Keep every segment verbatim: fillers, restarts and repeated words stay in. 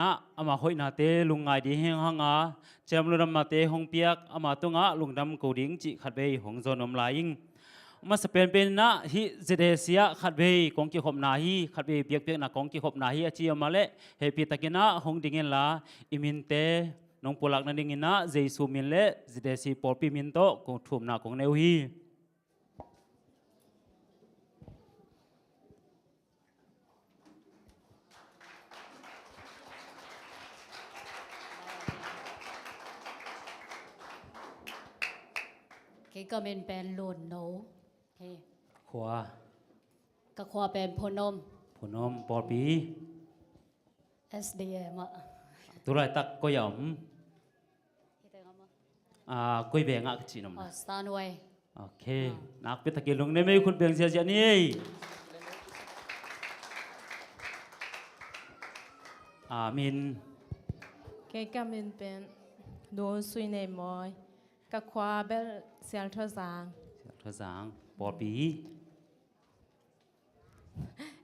ah ama hoihnate lungngai ding hi hang a, ciam lungdamnate hong piak ama tungah lungdam ko ding cih khatvei hong zawn nuam lai ing. Masa penpen in ah hih Z A C ah khatvei kong kikhopna hi, khatvei biakpiakna kong kikhopna hi a ci a om leh hehpihtakin ah hong ding inla, i minte nong pulak nadingin ah Jesu min le Z A C pawlpi min tawh kong thumna kong nei uh hi. Kei ka min pen Lun No. Kei. Khua. Ka khua pen Phunom. Phunom, pawlpi. S D A mah. Tulaitak koi a om? Ah, koi veng ah ka cih nuam na? Oh, Stanway. Ok. Ah. Nakpi takin lungnem ei, khut beng ziahziah ni ei. Ah, min. Kei ka min pen Nu Sui Nei Mawi. Ka khua bel Sialthuazang. Sialthuazang. Pawlpi.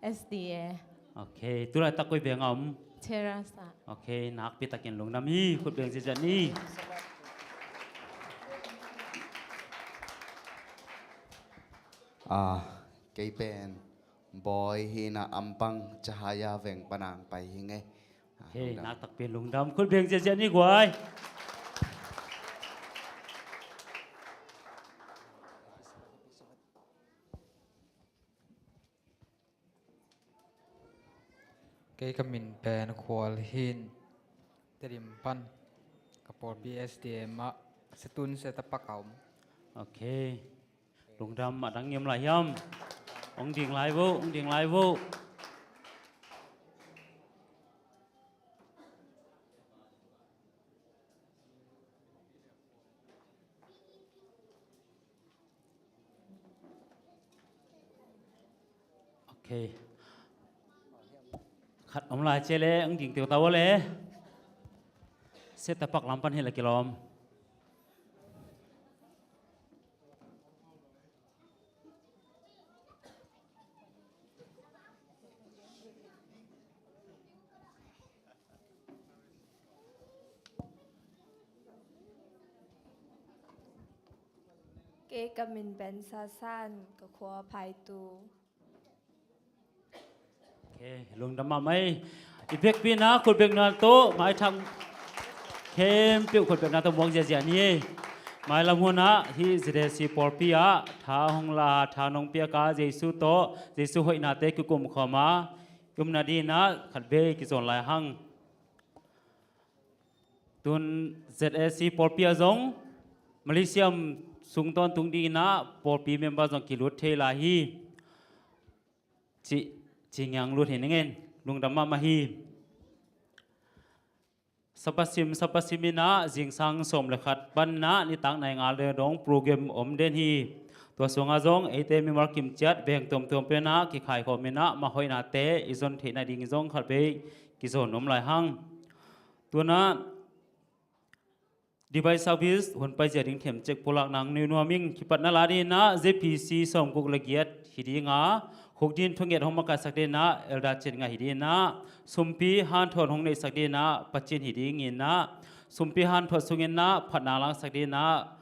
S D A. Ok, tulaitak koi veng a om? Cheras ah. Ok, nakpi takin lungdam hi, khut beng ziahziah ni. Ah, kei pen Bawi hi in ah Ampang Cahaya veng pan a hong pai hi ing ei. Ok, lungdam. Nakpi takin lungdam, khut beng ziahziah ni guai. Kei ka min pen Khual hi in, Tedim pan, ka pawlpi S D A mah, Setun Setapak a om. Ok. Lungdam, a dang ngim lai hiam? Hong ding lai vo, hong ding lai vo. Ok. Khat om lai cia le, ang ding teu ta ua le. Setapak lam pan hi la kilawm. Kei ka min pen Sasan, ka khua Phaitu. Ok, lungdam mahmah ei. I biakpiakna, khutbekna tawh, maithang khempeuh khutbekna tawh muak ziahziah ni ei. Mailam hunah hih Z A C pawlpi ah tha hong la, tha nong piak a, Jesu tawh, Jesu hoihnate kikum khawm a, i om nadingin ah khatvei kizawn lai hang. Tun Z A C pawlpi ah zong Malaysia sung tawntung dingin ah pawlpi member zong kilut thei lai hi. Ci, ci ngiang lut hi ning ei, lungdam mahmah hi. Sapasim, sapasim in ah zingsang sawm le khat panin ah nitak nai nga le dong program om den hi. Tua sungah zong eite mimal kimciat veng tuamtuam pen ah kikhai khawm in ah amah hoihnate i zon theih nading zong khatvei kizawn nuam lai hang. Tun ah Divine Service hun paizia ding themcik pulak nang nei nuam ing. Kipatna la dingin ah Z P C sawmguk le giat hi ding a, khukdin thunget hong makaisak dingin ah Elder Cin Ngaih hi dingin ah, sumpi hanthawt hong neihsak dingin ah Pa Cin hi dingin ah, sumpi hanthawt sungin ah phatna langsak dingin ah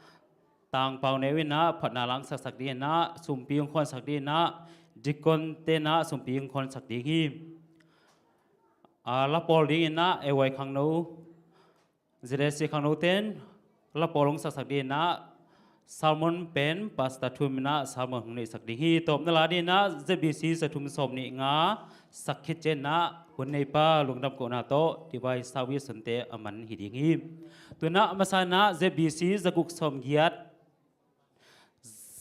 Tang Pau Neu in ah phatna langsaksak dingin ah sumpi hong khuansak dingin ah deacon ten ah sumpi hong khuansak ding hi. A, lapawl dingin ah A Y khangno, Z A C khangno ten lapawl hong saksak dingin ah sermon pen Pastor Thum in ah sermon hong neihsak ding hi. Tawpna la dingin ah Z B C za thum sawm nih nga sak khit ciangin ah hun neipa lungdam kohna tawh Divine Service hunte a man hi ding hi. Tun ah a masa in ah Z B C za guk sawm giat,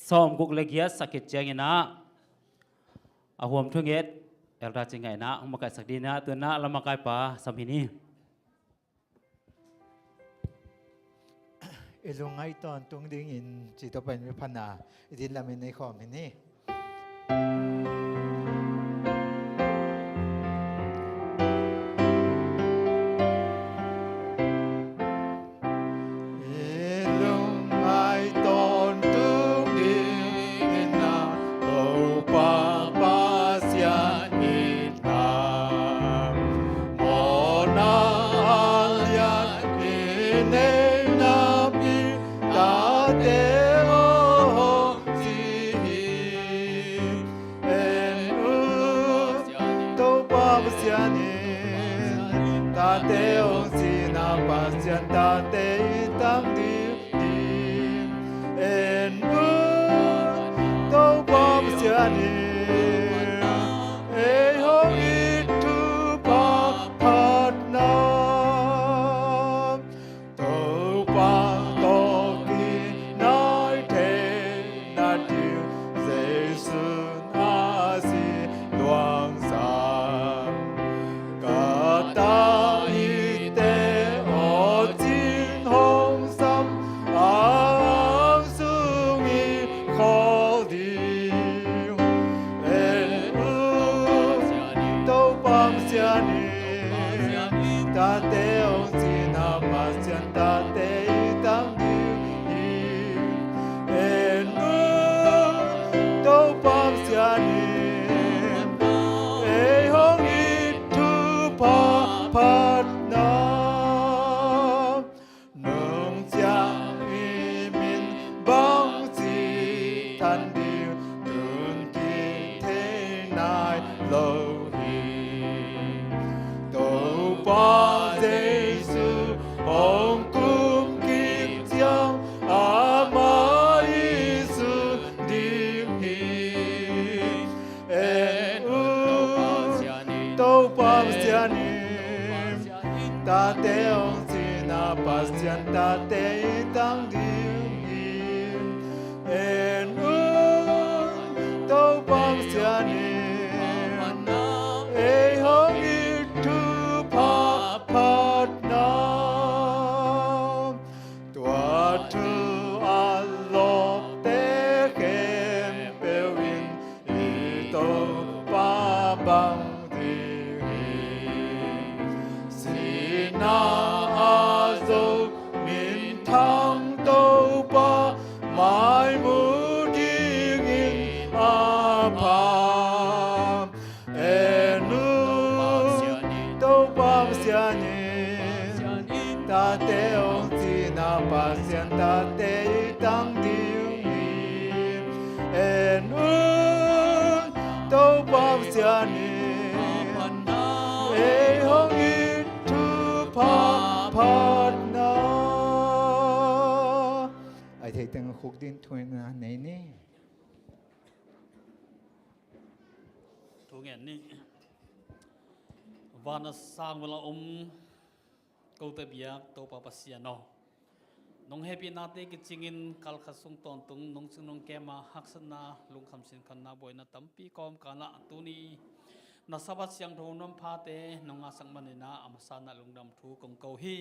sawmguk le giat sak khit ciangin ah a huam thunget Elder Cin Ngaih in ah hong makaisak dingin ah tun ah lamakaipa sam hi ni. I lungngaih tawntung dingin cih tawh pen mi phatna i din lamin nei khawm hi ni. I lungngaih tawntung dingin ah Topa Pasian itna mawhna Tate hong cihna Pasian, tate i tang ding hi. En un, Topa Pasian in ei hong it thupha phatna. Topa tawh kinai thei nading Jesu na si luang sam. Ka ta i te aw cin hong sam, a ang sung i khawl ding. En un, Topa Pasian in tate hong cihna Pasian, tate i tang ding hi. En un, Topa Pasian in ei hong it thupha phatna. Nung ciang i min bangci than ding, tun kik thei nai lo hi. Topa Jesu hong kum kik ciang, amah i sun ding hi. En un, Topa Pasian in tate hong cihna Pasian, tate i tang ding hi. En un, Topa Pasian in ei hong it thupha phatna. Tua thu a lawpte khempeuh in i Topa bang ding hi. Sihna a zo minthang Topa mai mu dingin a pha. En un, Topa Pasian in tate hong cihna Pasian, tate i tang ding hi. En un, Topa Pasian in ei hong it thupha phatna. Ai thei teng khuk ding thu in a nei ni. Thu ngen ni. Van a sang vala om kote biak Topa Pasian aw, nong hehpihnate kicingin kal khat sung tawntung nong cing nong kem a haksatna, lungkham sinkhanna, buaina tampi ka om kal ah tuni na Sabbath siangtho hun manphate nong ngahsak manin ah a masa in ah lungdam thu kong ko hi.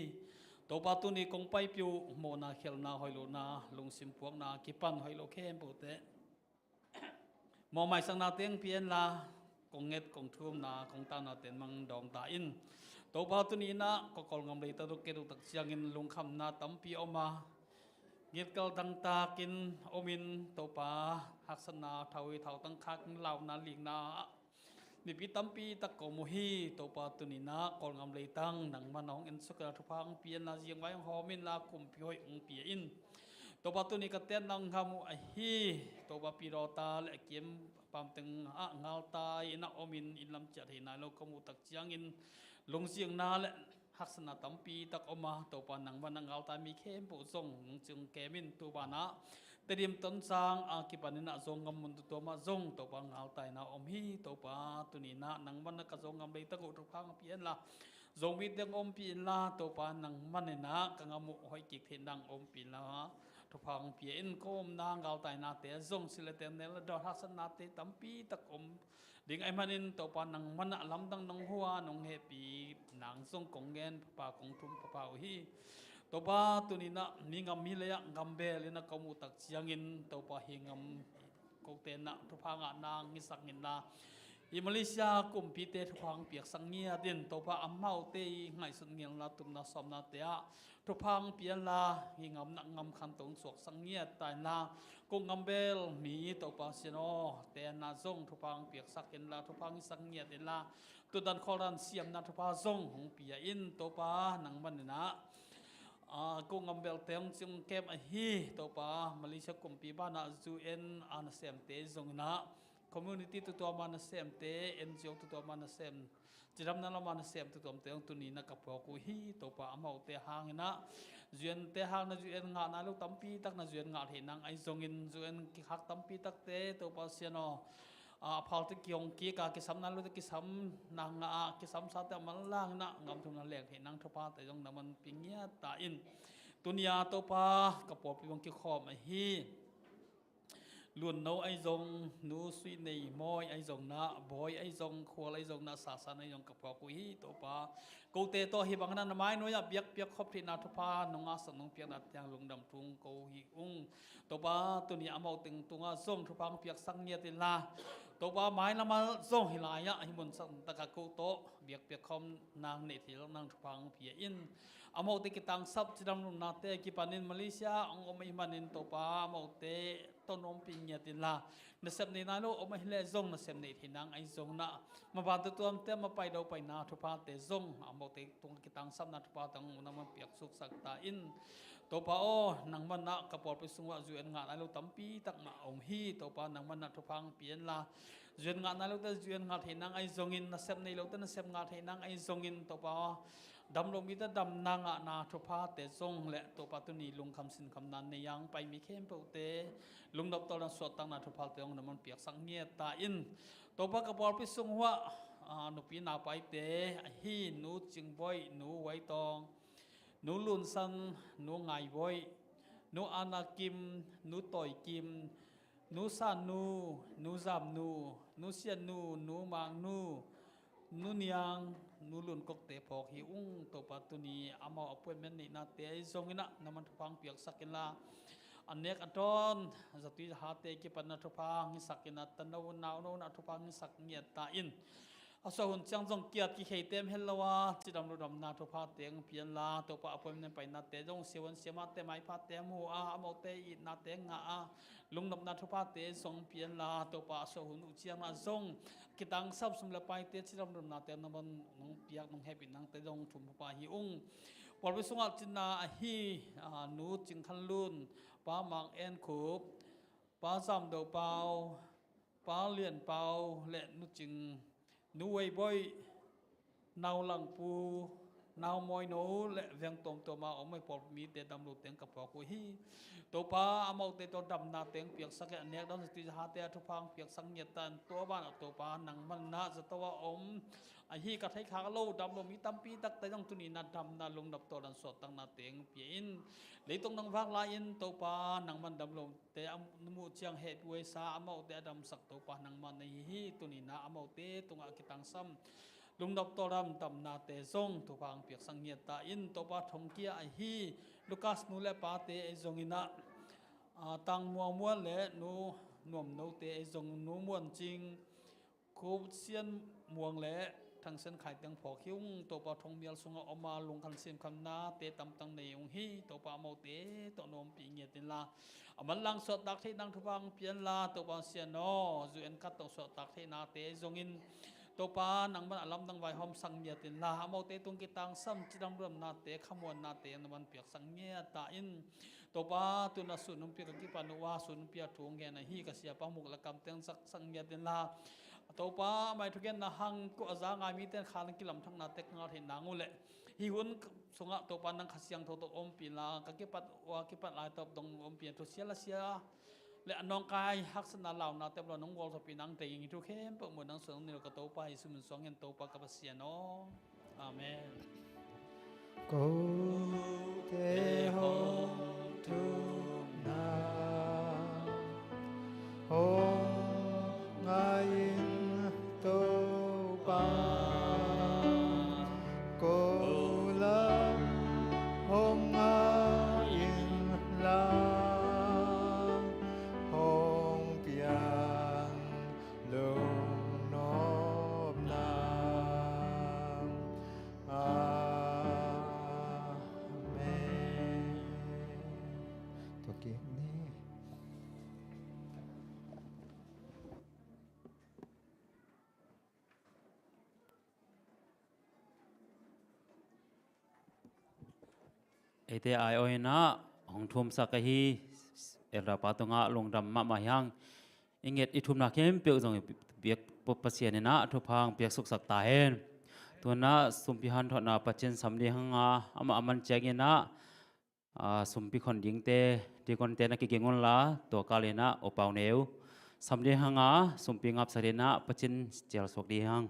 Topa tuni kong paipih uh mawhna, khialhna, hoih lohna, lungsim puakna kipan hoih lo khempeuhte mawhmaisaknate hong pia inla, kong nget, kong thumna, kong taunate in mang dawng ta in. Topa tuni in ah ka Kawlgam leitang dong ket uh tak ciangin lungkhamna tampi om a, ngitkal dangtakin om in Topa, haksatna, thaui thautang khakin launa likna ah mipi tampi tak ka om uh hi. Topa tuni in ah Kawlgam leitang nangman hong ensuk inla thupha hong pia inla, zingvai hong hawm inla, kumpi hoih hong pia in. Topa tuni ka tenna hong ngam uh ahi Topa Pi Dawta le a kiim pamteng ah ngaltai in ah om in, inn lam ciah thei nai lo ka muh tak ciangin lungzingna le haksatna tampi tak om a, Topa nangman a ngaltai mi khempeuh zong nong cing kem in. Tu banah Tedim Tonzang a kipan in ah Zogam mun tuamtuam ah zong Topa ngaltaina om hi. Topa tuni in ah nangman a ka Zogam leitang uh thupha hong pia inla, Zomite hong ompih inla, Topa nangman in ah ka ngam uh hoih kik theih nang ompih inla, thupha hong pia in. Ka omna ngaltainate zong silh le teng, nel le dawn, haksatnate tampi tak om ding ahih manin Topa nangman ah lamdang nong hua, nong hehpih nang zong kong ngen pha, kong thum pha uh hi. Topa tuni in ah mi ngam mi lei ah ngambel in ah ka om uh tak ciangin Topa hih gam kote in ah thupha ngahna hong hisak inla, hih Malaysia kumpite thupha hong piaksak ngiat in. Topa amaute i ngaihsut ngialna, tupna sawmnate ah thupha hong pia inla, hih gam in ah gam khanto hong suaksak ngiat ta inla, ko ngambel mi Topa Sian aw, te in ah zong thupha hong piaksak inla, thupha hong hisak ngiat inla, tutan khawldan siamna thupha zong hong pia in. Topa nangman in ah, a, ko ngambelte hong cing kem ahi Topa, Malaysia kumpi banah U N a nasemte zong in ah community tutuam a nasemte, N G O tutuam a nasem, cidamna lam a nasem tutuamte zong tuni-in ah ka puak uh hi. Topa, amaute hangin ah, U N te hang na U N ngah nai lo tampi tak na U N ngah theih nang ahi zongin, U N kikhak tampi takte Topa Sian aw, a, a phalte kihong kik a, kisam nai lote kisam nang ngah a, kisamsate a manlang in ah gam thum na leng theih nang thuphate zong na manpih ngiat ta in. Tuni-a Topa, ka pawlpi bang kikhawm ahi Lunno ahi zong, Nu Sui Nei Mawi ahi zong na, Bawi ahi zong, Khual ahi zong na, Sasan ahi zong ka puak uh hi. Topa, kote tawh hih bangin ah na mai nuai-ah biakpiak khop theihna thupha nong ngahsak nong piakna teng lungdam thu ko hi ung. Topa, tuni amau teng tungah zong thupha hong piaksak ngiat inla, Topa, mailam ah zong hih lai-ah hih mun sang takah ko tawh biakpiak khawm nang, neih theih loh nang thupha hong pia in. Amaute kitangsap cidam lumnate kipanin Malaysia hong om ahih manin Topa, amaute tawh na ompih ngiat inla, nasep nei nai lo om ahih leh zong nasep nei thei nang ahi zong na, maban tuamtuamte, mapai do paina thuphate zong amaute tungah kitangsapna thuphate hong na manpiak suksak ta in. Topa aw, nangman ah ka pawlpi sungah U N ngah nai lo tampi tak mah om hi. Topa, nangman ah thupha hong pia inla, U N ngah nai lote U N ngah thei nang ahi zongin, nasep nei lote nasep ngah thei nang ahi zongin, Topa, dam lo mite damna ngahna thuphate zong le, Topa, tuni lungkham sinkhamna nei a hong pai mi khempeuhte lungdam tawldam suahtakna thuphate hong na manpiaksak ngiat ta in. Topa, ka pawlpi sung uah, a, nupi naupaite ahi Nu Cing Bawi, Nu Wai Tawng, Nu Lun San, Nu Ngai Bawi, Nu Ana Kim, Nu Tawi Kim, Nu San Nu, Nu Zam Nu, Nu Sian Nu, Nu Mang Nu, Nu Niang, Nu Lun Kok te phawk hi ung. Topa, tuni amau appointment neihnate ahi zongin ah na man thupha hong piaksak inla, a nek a dawn, zatui zahate kipan na thupha hong hisak in ah, tano nauno na thupha hong hisak ngiat ta in. A suah hun ciang zong kiat kikhei teem het lo a, cidam ludamna thuphate hong pia inla, Topa, appointment painate zong siavuan siamahte maiphate mu a, amaute itnate ngah a, lungdamna thuphate zong pia inla, Topa, a suah hun uh ciang ah zong kitangsap sum le paite cidam ludamnate na man nong piak nong hehpih nangte zong thum pha hi ung. Pawlpi sungah cina ahi, a, Nu Cing Khan Lun, Pa Mang En Khup, Pa Zam Do Pau, Pa Lian Pau le Nu Cing, Nu Wei Bawi, Nau Lang Pu, Nau Mawi No le veng tuamtuam a om ahi pawlpi mite dam lo teng ka puak uh hi. Topa, amaute tawh damna teng piaksak in, a nek dawn zatui zahate a thupha hong piaksak ngiat ta in. Tua banah Topa, nangman ah zato a om ahi ka theihkhak lo dam lo mi tampi takte zong tuni-in ah damna lungdam tawldam suahtakna teng pia in. Leitung nong vak lai-in Topa, nangman dam lo te a muh ciang hehpih huaisa, amaute a damsak Topa nangmah na hi hi. Tuni-in ah amaute tungah kitangsam lungdam tawldam damnate zong thupha hong piaksak ngiat ta in. Topa, thongkia ahi Lukas nu le pate ahi zongin ah, a, Tang Muang Muan le Nu Nuam Note ahi zong, Nu Muan Cing, Khup Sian Muang le Thang Sian Khai teng phawk hi ung. Topa, thongmial sungah om a, lungkham sinkhamnate tamtang nei ung hi. Topa, amaute tawh na ompih ngiat inla, a manlang suahtak theih nang thupha hong pia inla, Topa Sian aw, U N kat tawh suahtak theihnate ahi zongin, Topa, nangman a lamdang vaihawmsak ngiat inla, amaute tung kitangsam cidam ludamnate, khamuannate na man piaksak ngiat ta in. Topa, tun a sun hong pia ka kipan uh a, sun hong pia thu hong gen ahi ka siapa Muk le Kam teng zaksak ngiat inla, Topa, amah i thugenna hang ko a za ngai mite in khan kilamthaknate ka ngah theih nang uh leh, hih hun sungah Topa, nang Kha Siangtho tawh ompih inla, ka kipat uh a kipat lai tawh dong ompih in, thusia lasia le a nawngkai haksatna launate lo nong gualzawhpih nang teng, hih thu khempeuh muh nang suan hong nei lo ka Topa Jesu min suang in, Topa ka Pasian aw. Amen. Kote hong thumna hong ngai in Topa, ko lam hong ngai in la, hong piang lungnopna. Amen. Tua kik ni. Eite aiawh in ah hong thumsak ahi Elder pa tungah lungdam mahmah hi hang. i nget i thumna khempeuh zong i biak Pasian in ah thupha hong piaksuksak ta hen. Tu-in ah sumpi hanthotna Pasian sam ding hang a, amah a man ciangin ah, a, sumpi khon dingte, diakonte na kiging unla, tua kal in ah U Pau Neu sam ding hang a, sumpi ngapsak ding in ah Pasian cialsuak ding hang.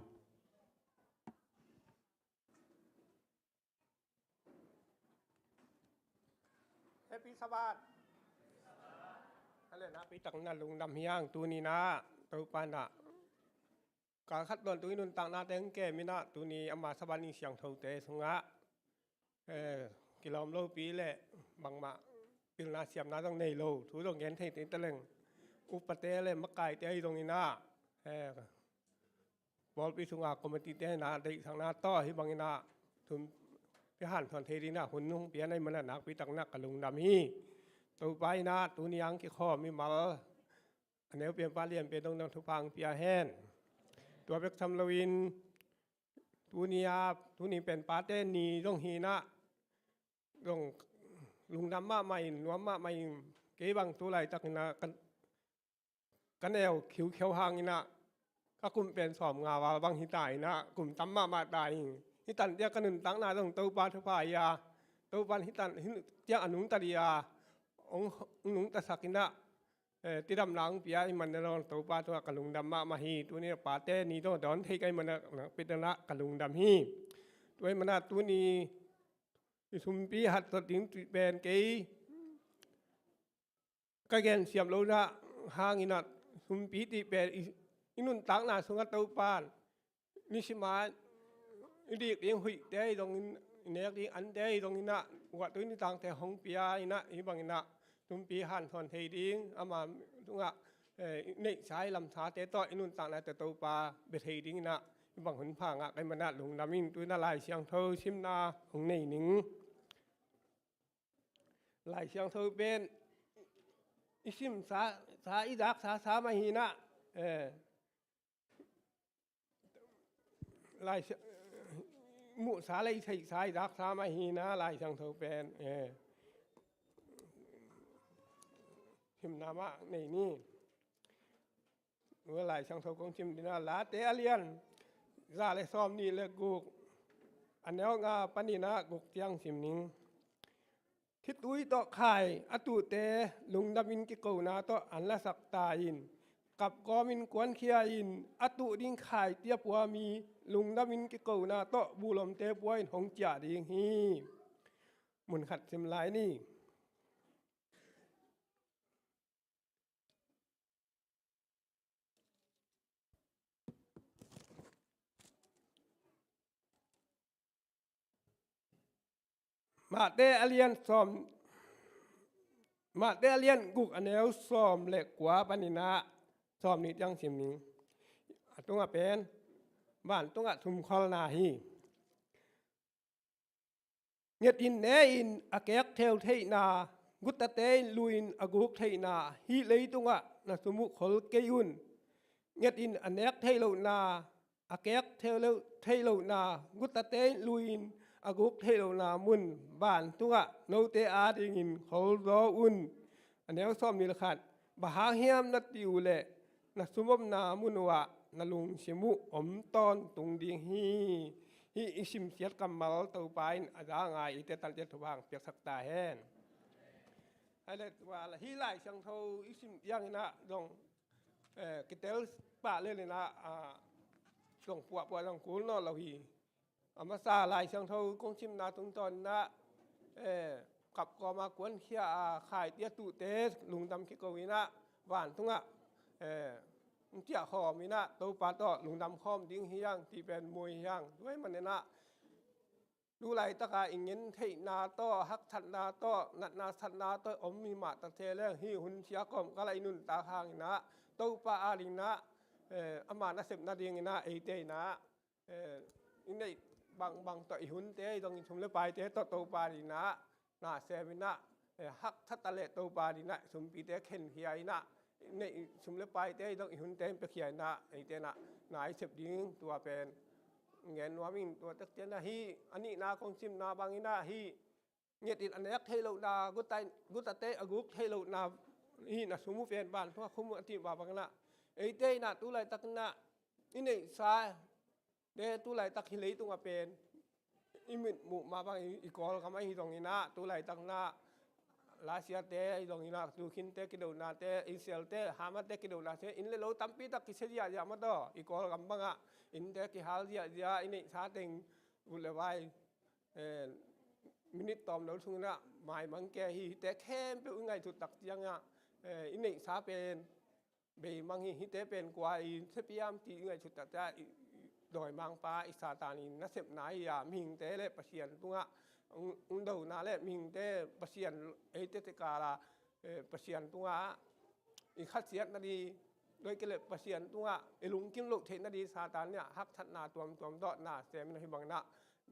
Happy Sabbath. Hale na pi tak na lungdam hi hang, tuni in ah Topa in ah kal khat tawntung i nuntakna teng kem in ah, tuni ama Sabbath ni siangthote sungah, eh, kilawm lopi le bangmah pilna siamna zong nei lo, thu zong gen thei te taleng, upate le makaite ahi zongin ah, eh, pawlpi sunga committee te na deihsakna tawh hih bangin ah thumpi hanthawn thei dingin ah hun hong pia na hih manin ah nakpi takin ah ka lungdam hi. Topa in ah tuni a hong kikhawm mimal a neu pianpa lianpen dongdong thupha hong pia hen. Tua bek tham loin tuni a, tuni pen pate ni zong hi in ah, zong lungdam mahmah in, nuam mahmah in, kei bang tu laitakin ah ka, ka neu khiukheu hangin ah ka kum pen sawmnga val bang hi ta in ah, kum tam mahmah ta in, hih tan ciang ka nuntakna zong Topa thupha hi a, Topa in hih tan, hih ciang a nungta ding a hong, hong nungtasak in ah, eh, cidamna hong pia ahih manin ah zong Topa tungah ka lungdam mahmah hi. Tuni pate ni zong dawn thei ka hih manin ah nakpi takin ah ka lungdam hi. Tua ahih manin ah tuni i sumpi hanthot ding cih pen kei ka gensiam lohna hangin ah, sumpi cih pen i, i nuntakna sungah Topa in nisim a i dik ding huihte ahi zongin, i nek ding ante ahi zongin ah, guahtui nitangte hong pia in ah, hih bangin ah sumpi hanthawn thei ding, ama tungah, eh, i neihsa i lamsate tawh i nuntaknate Topa bia thei dingin ah hih bang hun pha ngah ka hih manin ah lungdam ing. Tu-in ah Lai Siangtho simna hong nei ning. Lai Siangtho pen i simsa, sa, i zaksa sa mah hi in ah, eh, Lai Siang-, muhsa le i theihsa i zaksa mah hi in ah Lai Siangtho pen, eh, simna mah nei ni. Lai Siangtho kong sim ding ah, Late a lian za le sawmnih le guk, a neu nga panin ah guk ciang sim ning. Khitui tawh khai a tuhte lungdamin kikona tawh an lasak ta in, kapkawmin kuankhia in, a tuh ding khai tiapua mi lungdamin kikona tawh bulomte pua in hong ciah ding hi. Mun khat sim lai ni. Mate a lian sawm, Mate a lian guk a neu sawm le kua panin ah sawmnih ciang sim ning. A tungah pen vantungah thumkholna hi. Nget in ne in a kek theu theihna, gutate in lui in a guk theihna, hih leitungah na sum uh khol kei un. Nget in a nek theih lohna, a kek theu lo, theih lohna, gutate in lui in a guk theih lohna mun vantungah note adingin khol zaw un. A neu sawmnih le khat, bang hang hiam na cih uh leh na sum omna mun uhah na lungsim uh om tawntung ding hi. Hih i simsiat kammal Topa in a za ngai eite tan ciat thupha hong piaksak ta hen. Hale tua la, hih Lai Siangtho i sim ciangin ah zong, eh, kitel pah lel in ah, ah, zong puahpuah zong kul nawn lo hi. A masa Lai Siangtho kong simna tungtawn in ah, eh, kapkawma kuankhia a khai tiapua tuhte lungdam kiko in ah, vantungah, eh, hong ciah khawm in ah, Topa tawh lungdam khawm ding hi hang, cih pen mu hi hang. Tua ahih manin ah tu laitaka i ngen theihna tawh, haksatna tawh, natna satna tawh om hi mah ta se leng, hih hun sia kawmkal ah i nuntak hangin ah, Topa adingin ah, eh, ama nasepna dingin ah eite in ah, eh, i neih bangbang tawh i hunte, i dong i sum le paite tawh Topa adingin ah na sem in ah, eh, haksat a leh Topa adingin ah sumpite khenkhia in ah, i neih i sum le paite, i dong i hunte in piakhia in ah, eite in ah na i sep ding, tua pen ngen nuam ing. Tua tek ciangin ah hih a nihna kong simna bangin ah, hih nget in a nek theih lohna, guta, gutate a guk theih lohna, hih na sum uh pen vantungah khum un a cih mah bangin ah, Eite in ah tu laitak in ah i neihsa te tu laitak hih leitung ah pen i mitmuh mah bang i, i Kawlgam ahi zongin ah tu laitak in ah Russia te ahi zongin ah Ukraine te kidona te, Israel te, Hamas te kidona te, inn le lo tampi tak kisia ziahziah mah tawh i Kawlgam bang ah innte kihal ziahziah, i neihsa teng vut le vai, eh, minute tawm lo sungin ah maimang kei hi. Hihte khempeuh i ngaihsut tak ciangin ah, eh, i neihsa pen beimang hi. Hihte pen kua i sepia hiam ci i ngaihsut tak ciangin ah i, i dawimangpa, i Satan i nasepna hi a, mihingte le Pasian tungah hong, hong dona le mihingte Pasian, eite te kal ah, eh, Pasian tungah i khasiatna ding, tua ahih kei leh Pasian tungah i lungkim loh theihna ding Satan in ah haksatna tuamtuam dawhna semin ah, hih bangin ah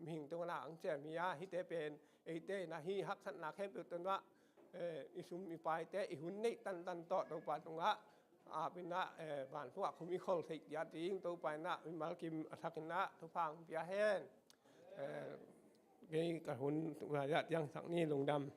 mihing tungah hong sem hi a, hihte pen eite in ah hih haksatna khempeuh tungah, eh, i sum i paite, i hun neih tantan tawh Topa tungah ap in ah, eh, vansungah khum i khol theih ciat ding Topa in ah mimal kim a thakin ah thupha hong pia hen. Eh, kei ka hun tua ciang sak ni, lungdam.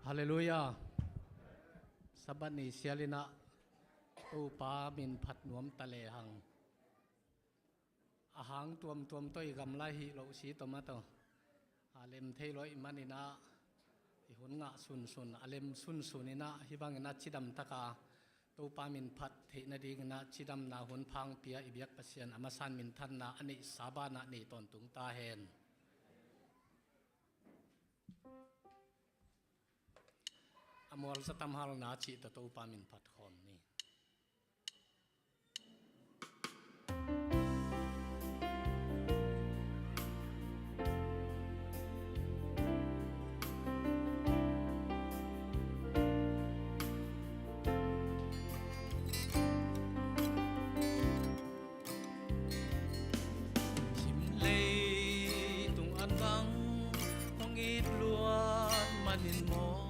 Halleluiah. Sabbath ni sialin ah Topa min phat nuam ta lehang. A hang tuamtuam tawh i gamla hi lo si tawh mah tawh, a lem thei lo ahih manin ah i hun ngah sunsun, a lem sunsun in ah hih bangin ah cidam takin Topa min phat theih nadingin ah cidamna hun pha hong pia i biak Pasian a masa in minthanna a neihsa banah nei tawntung ta hen. A mualsa tam halna cih tawh Topa min phat khawm ni. Sim leitung an bang hong it luat manin maw,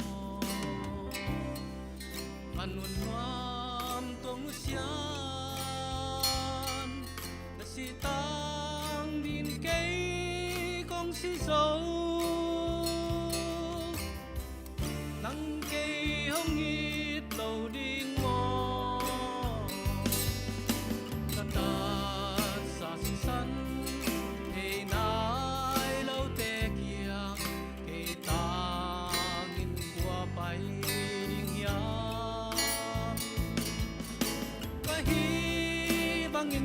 a nun nuam tua nusiat na sih tang dingin kei kong si zo. Nang kei hong it lo ding maw? Ka tatsa sisan thei nai lote kiang kei tangin kua pai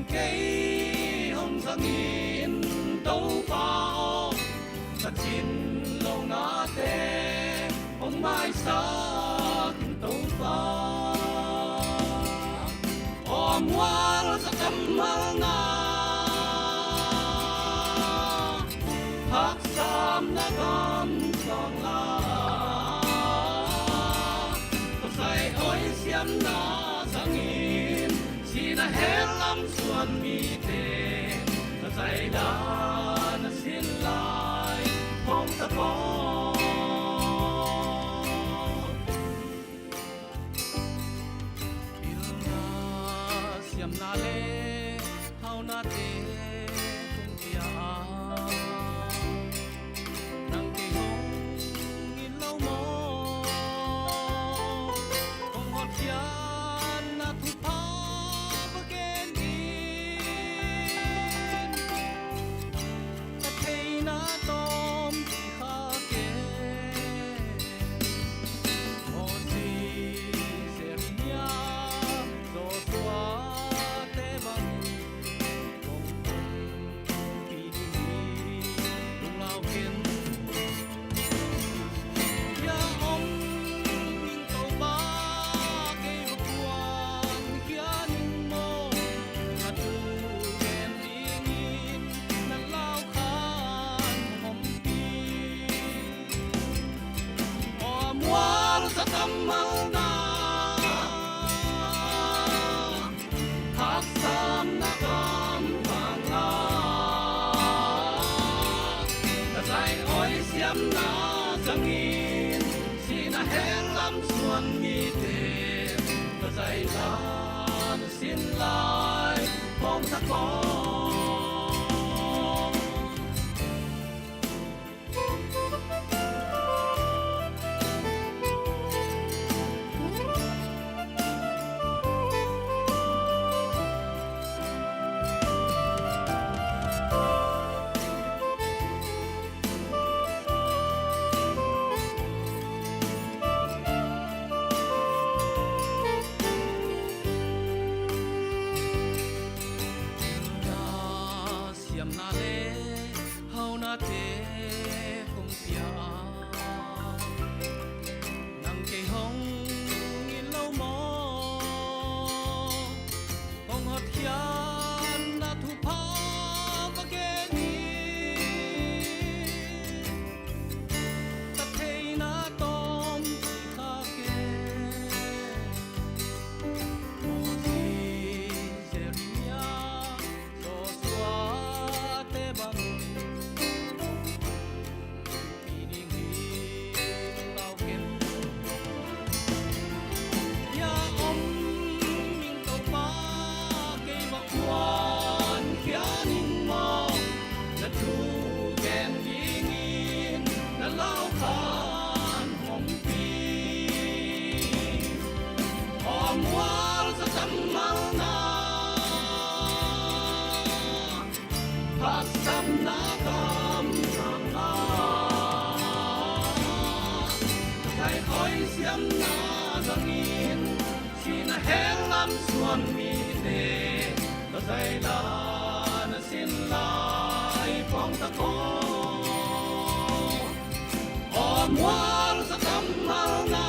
Kei hong zangin Topa aw, ka cin lonate hong maisak Topa. Aw mual za kammalna, haksatna gam sangla, ka zai oi siamna zangin, sihna hell lam suan mite, ka zai dan a sin lai hong ta ko. Pilna siamna le haunate kong pia a, nang kei hong it lo maw? Kong hotkhiatna thupha va gen in, ka theihna tawmcik kha kei. Moses, Jeremiah, Joshua te bang kong pumpi ding hi, lunglau ken. Hia om ning Topa, kei va kuankhia ning maw? Na thu gen dingin na lau khan hong ompih. Aw mual za kammalna, haksatna gam bang la, ka zai oi siamna zangin, sihna hell lam suan mite, ka zai dan a sin lai hong ta ko. Siamna le haunate kong pia a, nang kei hong it lo maw? Kong hotkhiatna thupha va gen in, ka theihna tawmcik kha kei. Moses, Jeremiah, Joshua te bang kong pumpi ding hi, lunglau ken. Hia om ning Topa, kei va kuankhia ning maw? Na thu gen dingin na lau khan hong ompih. Aw mual za kammalna, haksatna gam bang la, ka zai oi siamna zangin, sihna hell lam suan mite, ka zai dan a sin lai hong ta ko. Aw mual za kammalna,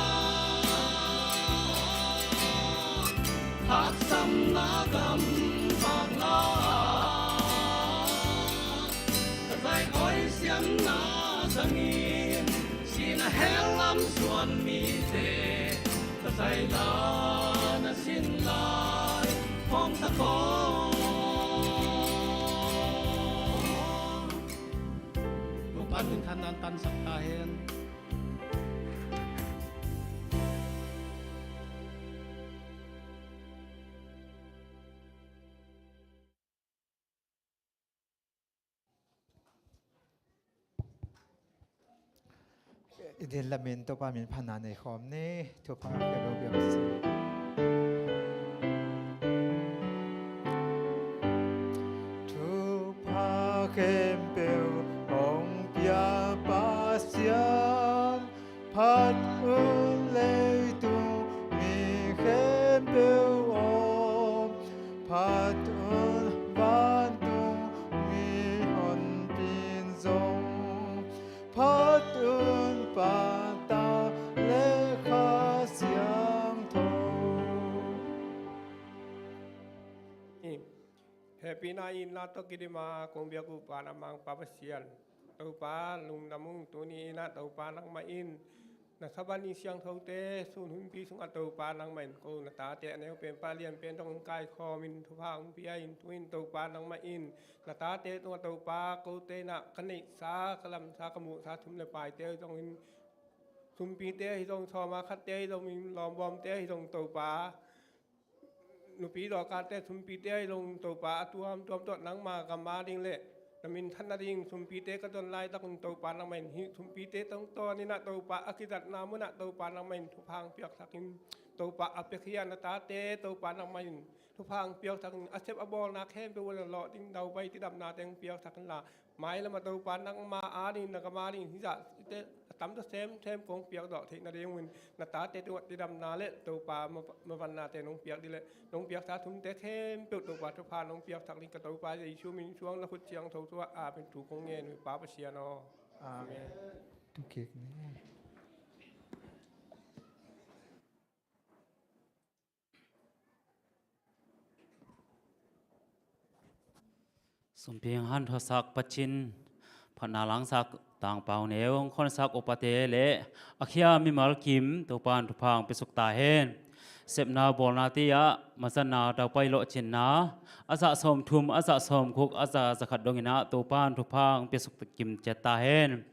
haksatna gam bang la, ka zai oi siamna zangin, sihna hell lam suan mite, ka zai dan a sin lai hong ta ko. Topa'n minthanna tansak ta hen. I din lamin Topa min phatna nei khawm ni. Thupha khempeuh biak si. Thupha khempeuh hong pia Pasian, phat un leitung mi khempeuh aw, phat un Inn la tawh kidim a kong biak uh Pa na Mangpa Pasian, Topa lungdam ung. Tuni in ah Topa nangmah in na thaban i siangthote sun hunpi sungah Topa nangmah in ko na tate a neu pen pa lian pen dong kaikhawm in thupha hong pia in, tu in Topa nangmah in na tate tungah Topa kote in ah ka neihsa, ka lamsa, ka muhsa thum le paite hi zongin, sumpite hi zong, sawma khatte hi zongin, lawmbawmte hi zong Topa, nupi dawkate, sumpite hi zong Topa a tuamtuam tawh nangma gam a ding le na minthan nading sumpite ka zon laitak un Topa nangmah in hih sumpite tungtawn in ah Topa a kizatna munah Topa nangmah in thupha hong piaksak in, Topa a piakhia na tate Topa nangmah in thupha hong piaksak in, a sep a bawlna khempeuh uh a lawh ding daupai cidamnate hong piaksak in la, mailam ah Topa nangma a ding, na gam a ding hih zahte a tamzaw semsem kong piakdawh theih nading un na tate tungah cidamna le Topa ma- mavannate nong piak dih le nong piaksa thumte khempeuh Topa thupha nong piaksak ding ka Topa Jesu min suang na khut siangtho tungah amen. Thu kong ngen uh Pa Pasian aw. Amen. Sumping hanthasak Pacin, phatna langsak Tangpau Neu, khonsak upate le a khia mimal kim Topan thupha hong piasuk ta hen. Sepna bawlna te ah mazatna daupai lawhcinna a zah sawmthum, a zah sawmguk, a zah zakhat dongin ah Topan thupha hong piasuk kim ciat ta hen.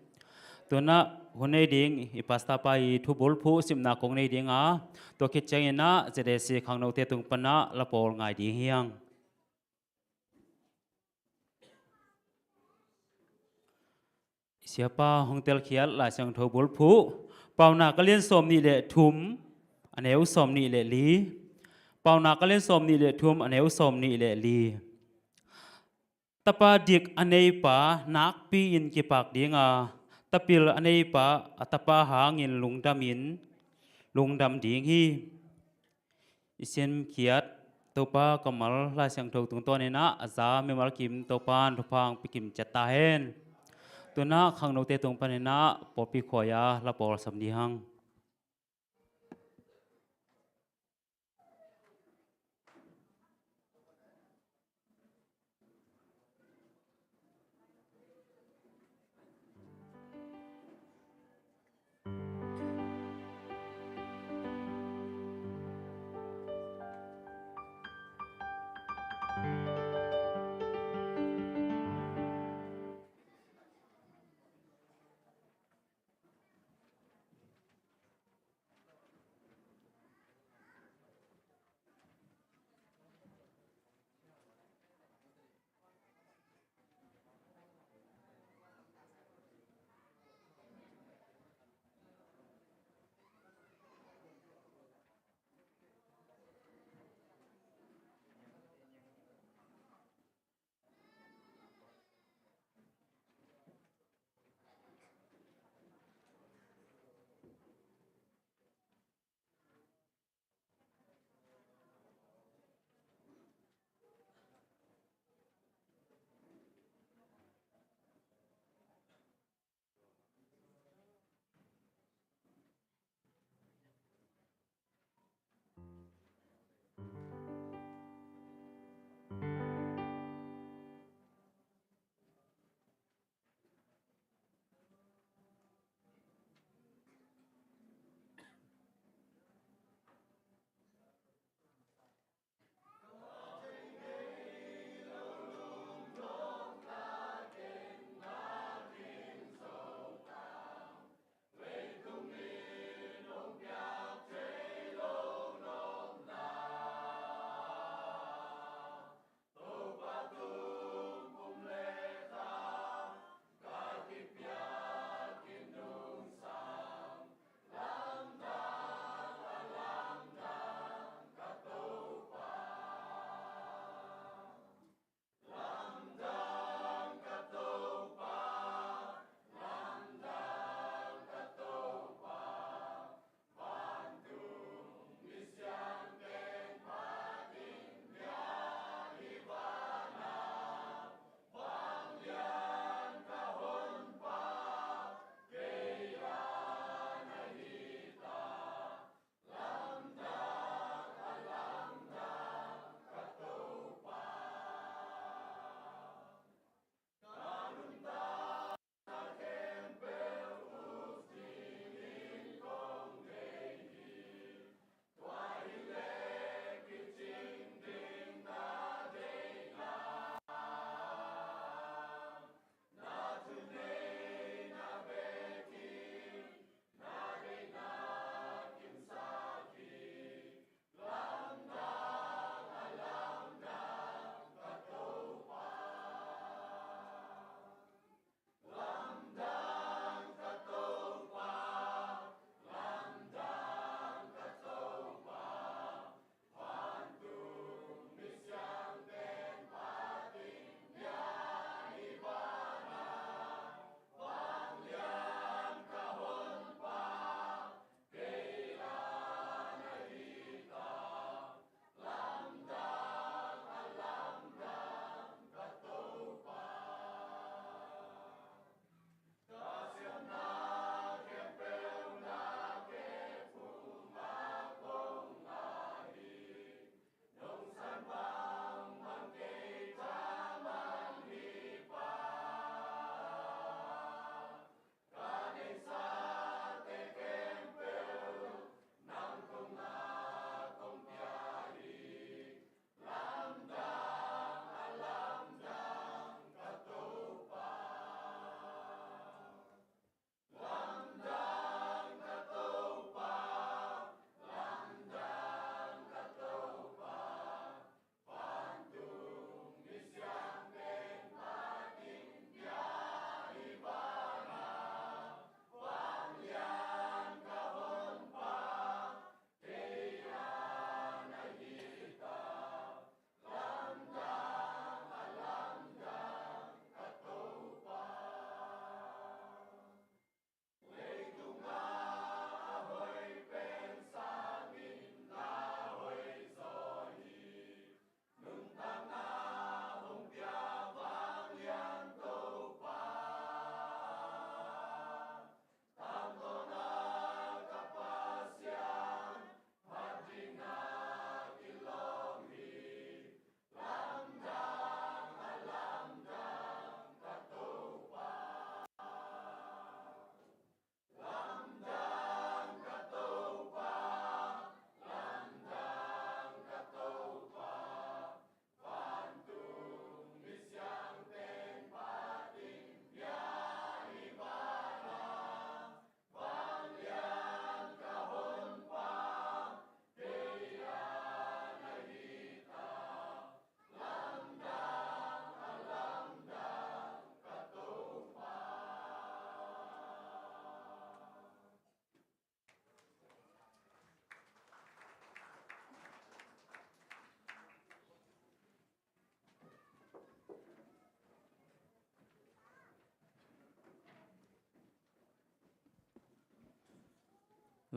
Tunah hun nei ding i pastor pa i thubulphuh simna kong nei ding a, tua khit ciangin ah Z A C khangnote tung panah la pawl ngai ding hi hang. Siapa hong telkhiat Lai Siangtho bulphuh, Paunak a lian sawmnih le thum, a neu sawmnih le li. Paunak a lian sawmnih le thum, a neu sawmnih le li. Tapa dik a neipa nakpi-in kipak ding a, tapil a neipa a tapa hangin lungdamin lungdam ding hi. I simkhiat Topa kammal Lai Siangtho tungtawnin ah a za mimal kim Topan thupha hong pia kim ciat ta hen. Tunah khangnote tung panin ah pawlpi khuai-a la pawlsam ding hang.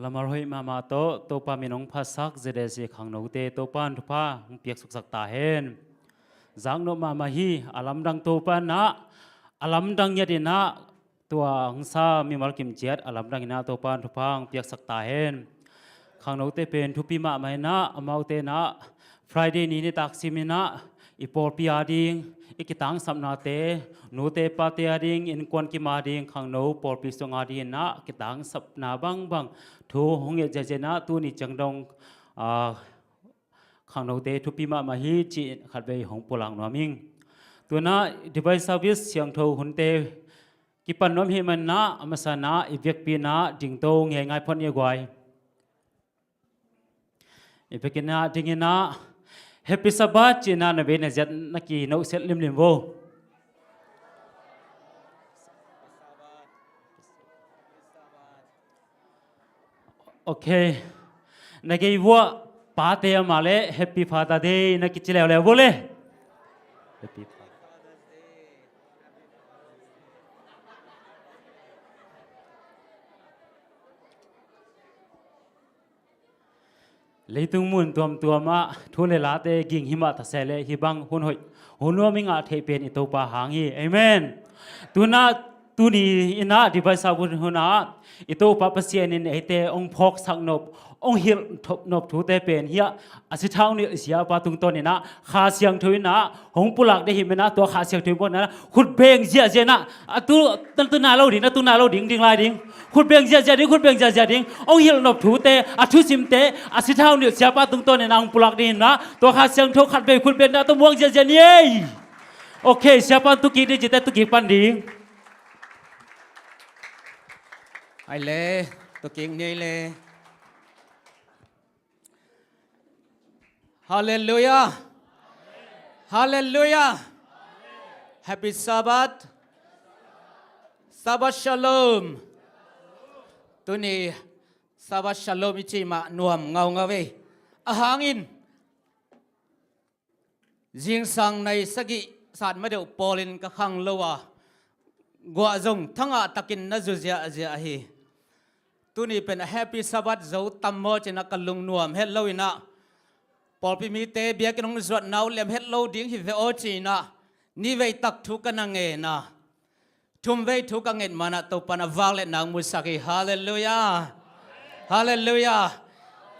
Lamar hoih mahmah tawh Topa min hong phatsak Z S A khangnote Topa in thupha hong piaksuksak ta hen. Zaknop mahmah hi. A lamdang Topa in ah, a lamdang ngiat in ah, tua hong sa mimal kim ciat a lamdang in ah Topa in thupha hong piaksak ta hen. Khangnote pen thupi mahmah in ah, amaute in ah Friday ni nitak sim in ah i pawlpi ading, i kitangsapnate, nute pate ading, innkuan kim ading, khangno pawlpi sung ading in ah kitangsapna bangbang thu hong nget ziahziah in ah, tuni ciang dong, ah, khangnote thupi mahmah hi cih khatvei hong pulak nuam ing. Tu in ah divine service siangtho hunte kipan nuam hi man in ah, a masa in ah i biakpi in ah dingto ngeingai phot ni a guai. I biakinn ah ding in ah Happy Sabbath ci in ah na vei na ziat na kinohset limlim vo. Ok. Na gei vuah pate amah leh Happy Father Day na kici leuleu vo le. Happy Father. Leitung mun tuamtuam ah thu le late ging hi mah ta se leh, hih bang hun hoih, hun nuam i ngah theih pen i Topa hang hi. Amen. Tu in ah, tuni in ah divine service hun ah i Topa Pasian in eite hong phawksak nop, hong hilh nop thute pen hiah a si thau nilh siapa tungtawn in ah Kha Siangtho in ah hong pulak ding hi man in ah, tua Kha Siangtho in ah khut beng ziahziah in ah, a tu, na tu na lo ding, na tu na lo ding, ding lai ding. Khut beng ziahziah ding, khut beng ziahziah ding. Hong hilh nop thute, a thusimte, a si thau nilh siapa tungtawn in ah hong pulak ding hi in ah, tua Kha Siangtho khatvei khut beng in ah tawh muang ziahziah ni ei. Ok, siapa in tu kik ding cite tu kik pan ding. Ai le, tu kik ni ei le. Halleluiah. Halleluiah. Happy Sabbath. Sabbath Shalom. Tuni Sabbath Shalom i cih mah nuam ngaungau ei. A hang in zingsang nai sagih sat ma deuh pawlin ka khang lo a, guah zong thangah takin na zu ziahziah hi. Tuni pen a Happy Sabbath zo tam maw ci in ah ka lungnuam het lo in ah, pawlpi mite biakinn hong zuatna uh lem het lo ding hi ve aw ci in ah, nivei tak thu ka na ngen a, thumvei thu ka nget man ah Topa in a vak le nang musak hi. Halleluiah. Halleluiah.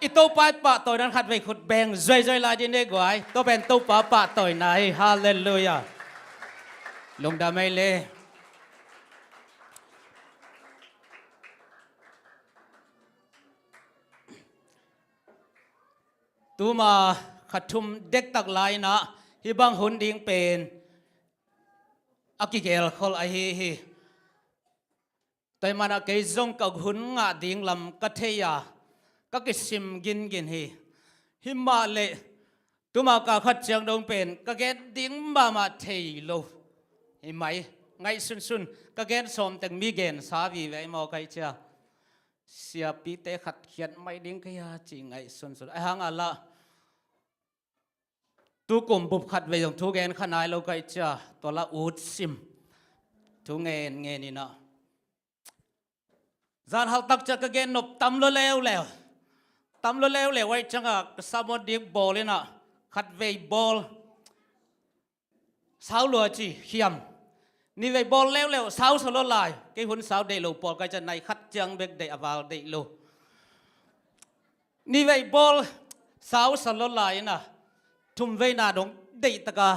I Topa i pahtawina in khatvei khut beng zuaizui lai ding ni ei guai. Tua pen Topa pahtawina hi. Halleluiah. Lungdam ei le. Tuma kha thum dektak lai in ah hih bang hun ding pen a kigelkhol ahi hi. Tua ahih man ah kei zong ka hun ngah ding lam ka thei a, ka kisim gingin hi. Himah leh tuma kal khat ciang dong pen ka gen ding mahmah thei lo hi mai. Ngaihsunsun, ka gen sawm teng mi gensa vive hi maw ka hih ciang. Siapite khat khiat mai ding ka hia ci ngaihsunsun. Ahih hang a lah tukum bup khatvei zong thu gen kha nai lo ka hih ciang, tua lah ut sim. Thu ngen ngen in ah, zan haltak ciang ka gen nop tam lua leuleu. Tam lua leuleu ahih ciangin ka sermon ding bawl in ah, khatvei bawl sau lua ci khiam. Nivei bawl leuleu sau sa lua lai. Kei hun sau deih lo pawl ka hih ciang, nai khat ciang bek deih, a val deih lo. Nivei bawl sau sa lua lai in ah, thumveina dong deih tak a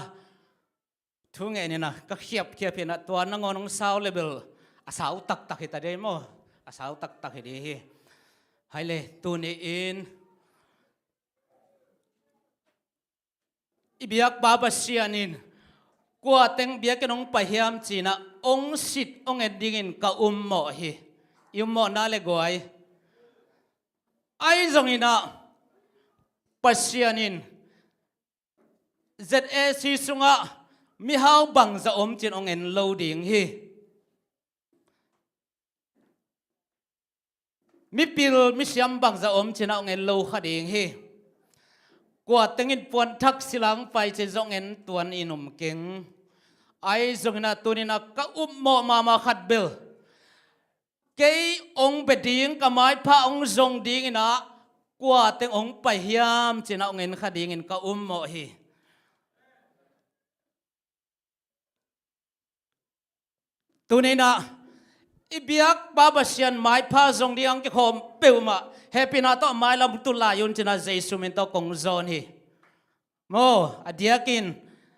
thu ngen in ah ka khiapkhiap hi in ah, tua nangawn hong sau leh bel a sau taktak hi ta ding maw. A sau taktak hi ding hi. Hai le, tuni in i biakpa Pasian in kua teng biakinn hong pai hiam ci in ah hong sit hong en dingin ka ummawh hi. I ummawh na le guai. Ahi zongin ah Pasian in Z A C sungah mihau bangzah om ci in hong en lo ding hi. Mipil misiam bangzah om ci in ah hong en lo kha ding hi. Kua teng in puanthak silang pai ci zong en tuan in um keng. Ahi zongin ah tuni in ah ka ummawh mahmah khat bel, Kei hong bia ding, ka maipha hong zong dingin ah kua teng hong pai hiam ci-in ah hong en kha dingin ka um mawh hi. Tuni-in ah i biakpa Pasian maipha zong ding a hong kikhawm peuhmah hehpihna tawh mailam tun lai un ci-in ah Jesu min tawh kong zawn hi. Maw, a diakin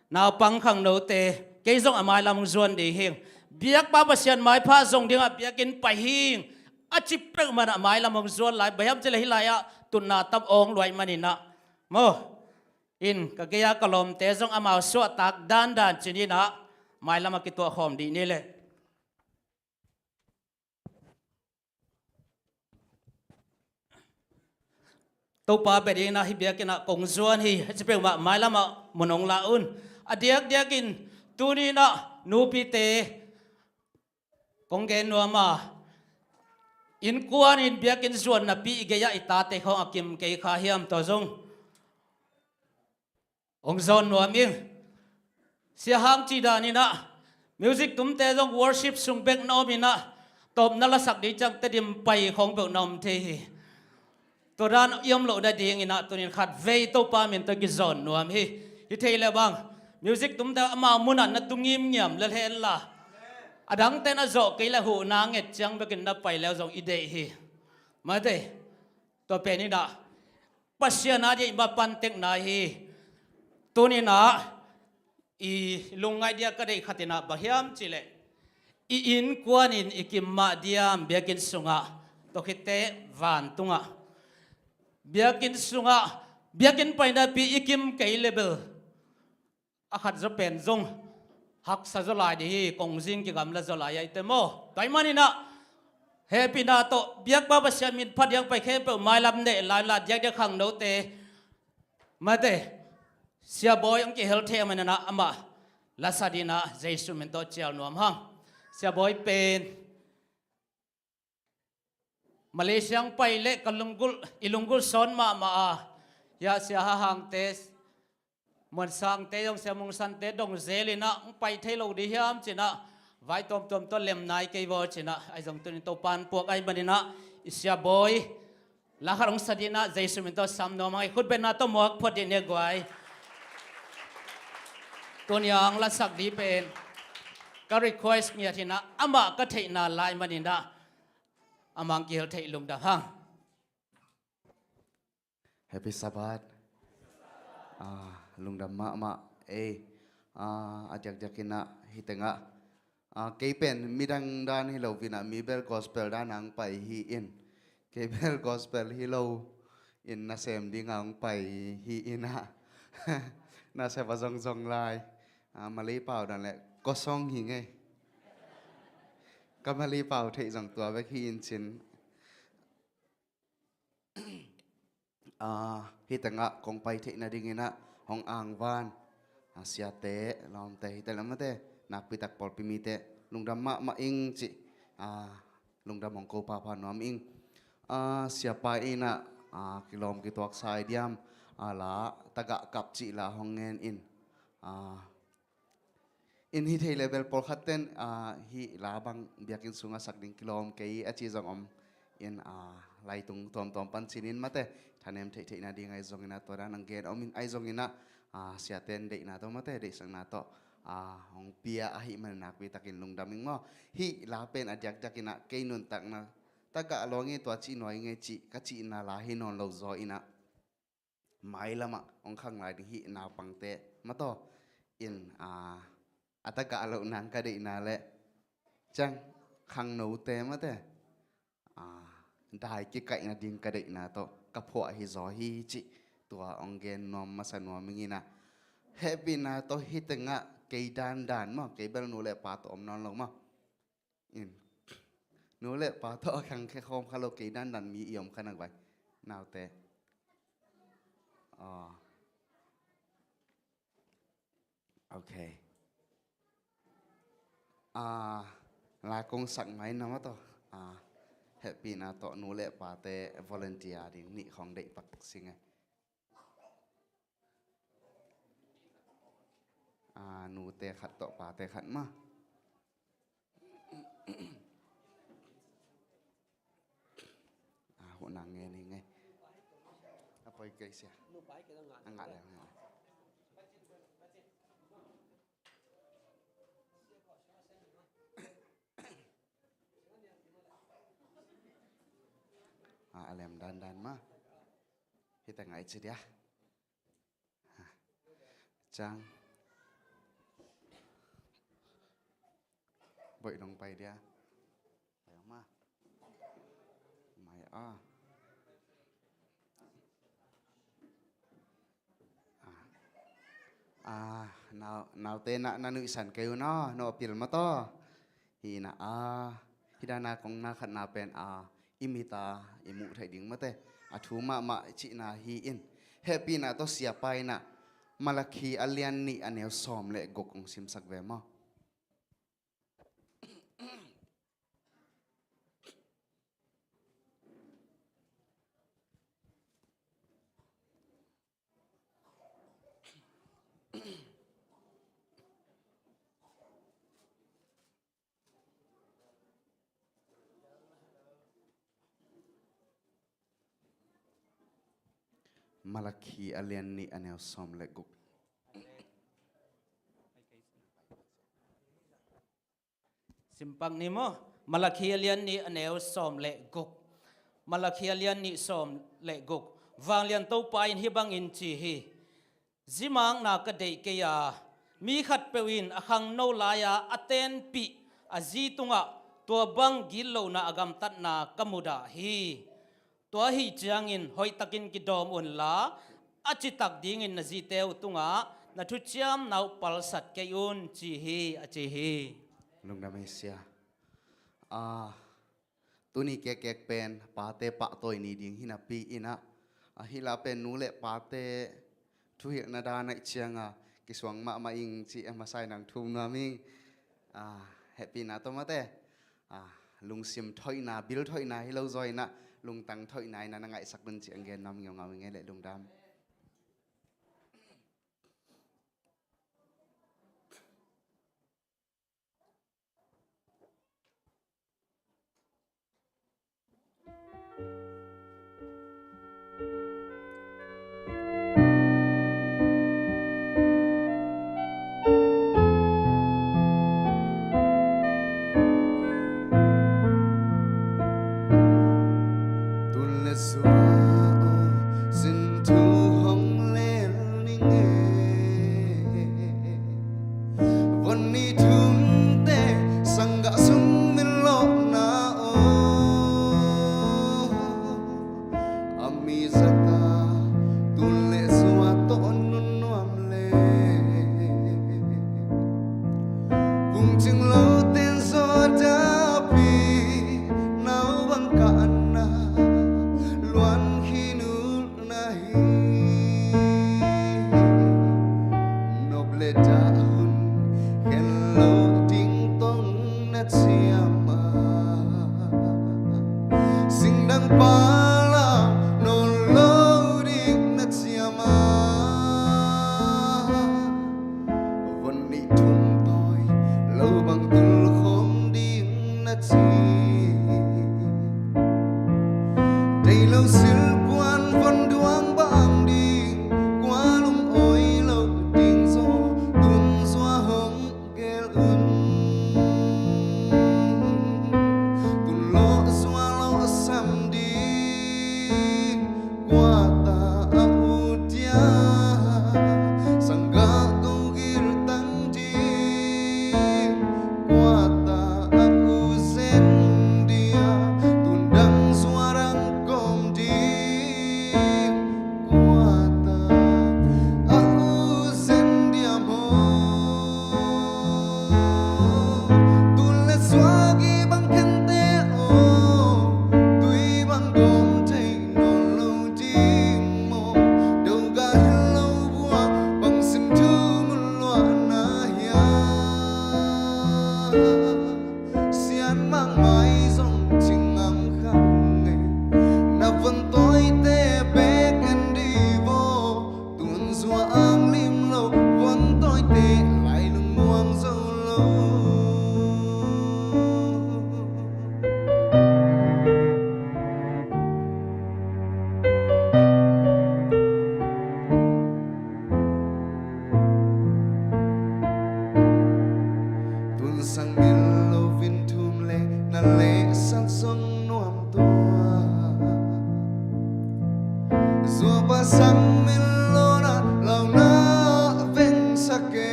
naupang khangnote, kei zong a mailam hong zuan ding hi. Biakpa Pasian maipha zong ding a biakinn pai hi, a ci peuhmah in ah mailam hong zuan lai, bang hiam cih leh hih lai-ah tutna tam awng luai manin ah. Maw, in ka gei-a ka lawmte zong amau suahtak dandan ci-in ah mailam ah kituah khawm dih ni leh. Topa bia dingin ah hih biakinn ah kong zuan hi, a ci peuhmah mailam ah mun hong la un. A diakdiakin tuni-in ah nupite kong gen nuam a, innkuan in biakinn zuan napi i gei-ah i tate khawng a kim kei kha hiam, tua zong hong zawn nuam ing. Sia Hang cih danin ah music tumte zong worship sung bek na om in ah, tawpna lasak ding ciang Tedim pai khawng peuh na om thei hi. Tua dan i om loh nadingin ah tuni-in khatvei Topa min tawh kizawn nuam hi. Hi thei leh bang, music tumte amau mun ah na tu ngimngiam lel hen la, a dangte na zawh kei leh huhna nget ciang bekin na pai leu zong i deih hi. Mate, tua pen in ah Pasian a ding i mapan tekna hi. Tuni-in ah i lungngaih ding a ka deih khat in ah bang hiam cih leh, i innkuan in i kim mah diam biakinn sungah, tua khit teh vantungah. Biakinn sungah, biakinn pai napi i kim kei leh bel a khat zaw pen zong haksa zaw lai ding hi, kongzing kigamla zaw lai ahih teh maw. Tua ahih manin ah hehpihna tawh biakpa Pasian min phat ding a pai khempeuh mailam neh lai un la, diakdiak khangnote, mate, Sia Bawi hong kihel thei ahih manin ah amah lasa dingin ah Jesu min tawh cial nuam hang. Sia Bawi pen Malaysia hong pai leh ka lunggulh, i lunggulh sawn mahmah a, hia Sia Ha Hangte, Muan Sangte zong, Sia Mung Sante dong zel in ah hong pai thei lo ding hiam ci-in ah vai tuamtuam tawh lem nai kei vaw ci-in ah, ahi zong tuni-in Topa'n puak ahih manin ah i Sia Bawi la khat hong sa dingin ah Jesu min tawh sam nuam hang. I khutbetna tawh muak phot dih ni guai. Tuni-a hong lasak ding pen ka request ngiat hi-in ah, amah ka theihna lai manin ah amah hong kihel theih, lungdam hang. Happy Sabbath. Ah, lungdam mahmah ei. Ah, a diakdiakin ah hih tengah, ah, kei pen midang dan hi lo-in ah, mi bel gospel dan ah hong pai hi-in, kei bel gospel hi lo-in nasem ding ah hong pai hi-in ah, nasem a zongzong lai. Ah, Malay pau dan leh kosong hi ngei. Ka Malay pau theih zong tua bek hi-in cin. Ah, hih tengah kong pai theih nadingin ah hong angvan, ah, siate, lawmte, hih teng leh mate, nakpi tak pawlpi mite lungdam mahmah ing cih, ah, lungdam hong ko phapha nuam ing. Ah, siapa in ah, ah, kilawm kituak sa-in diam, ah, la, tagah kap cih la hong ngen in. Ah, in hih thei leh bel pawlkhat ten, ah, hih la bang biakinn sungah sak ding kilawm kei a ci zong om in, ah, laitung tuamtuam pan cinin mate, thanem theihtheih nading ahi zongin ah tua dan hong gen om in, ahi zongin ah, ah, siate'n deihna tawh mate, deihsakna tawh, ah, hong pia ahih manin nakpi takin lungdam ing maw. Hih la pen a diakdiakin ah kei nuntakna tagah lawng hi, tua cih nuai ing ei cih ka cihna la hi nawn lo zaw in ah, mailam ah hong khang lai ding hih naupangte mataw in, ah, a tagah loh nang ka deihna leh ciang khangnote mate, ah, dai kikaih nading ka deihna tawh ka phuah hi zaw hi cih tua hong gen nuam masa nuam ing in ah, hehpihna tawh hih tengah kei dandan maw, kei bel nu leh pa tawh om nawn lo maw. In. Nu leh pa tawh a khangkhia khawm kha lo, kei dandan mi i om kha nak vai. Naute. Aw. Ok. Ah, la kong sak mai na mataw. Ah, hehpihna tawh nu leh pate volunteer ding nih khawng deih pak sing e. Ah, nute khat tawh pate khat mah. Una nge ni nge. A poi kei sia. A ngah le, a ngah le. A, a lem dandan ma. Hita ngai ci dia. Ciang. Boih dong pai dia. Pai ma. Mai a. A, nau, naute na, na nuihsan kei un aw, no pil ma taw. Hi na a, hi dana kong na khatna pen a, i mit a, i muh theih ding mate. A thu mahmah cihna hi in. Hehpihna tawh siapa in a, Malakhi a lian nih a neu sawm le guk kong simsak ve maw. Malakhi a lian nih a neu sawm le guk. Simpak ni maw? Malakhi a lian nih a neu sawm le guk. Malakhi a lian nih sawm le guk. Vanglian Topa in hih bangin ci hi. Zimakna ka deih kei a, mi khatpeuh in a khangno lai-a a tenpih a zi tungah tua bang gitlohna a gamtatna ka mudah hi. Tua ahih ciangin hoihtakin kidawm unla, a citak dingin na zite uh tungah na thuciamna uh palsat kei un, ci hi, a ci hi. Lungdam ei sia. A, tuni kekkek pen pate pahtawi ni ding hi napi in a, a hih la pen nu le pate thuhilhna dan ahih cianga kisuang mahmah ing ci a masa in hong thum nuam ing. A, hehpihna tawh mate. A, lungsim thoihna, bil thoihna hi lo zaw in a, lungtang thoihna in a na ngaihsak un ci hong gen nuam ngaungau ing ei le lungdam. Tun le sua aw, sin thu hong lel ning e. Von nih thumte sanggah sung min lawhna aw, a mi zata tun le sua tawh nun nuam le. Phungcing lote zaw dahpi, nau bang kahna luan khin uh na hi. Nop le dah hun khen lo ding tong na ciam a, singdang pala nawn lo ding na ciam a, von nih thum tawi lo bang tul khong ding na ci. Dei lo silpuan von duang bang ding, kua lungawi lo ding zaw tun zua hong gel un. Tun lawh zua lawhsam ding, kua ta a u dia, sanggah ko gil tang ding, kua ta a u zen dia, tun dang zua dang kawm ding, kua ta a u zen dia maw. Tun le sua gih bang khente aw, tui bang gawm thei nawn lo ding maw. Do gah hel lo bua bang sin thu mun luahna hiam. Sian mangmai zong cingam khang e, na von tawite bek en di vaw. Tun zua ang lim lo, von tawite lai lungmuang zo lo. Lo vin thum le na leh sat song nuam tua. Zuapa sang min lo na lau na veng sa ke.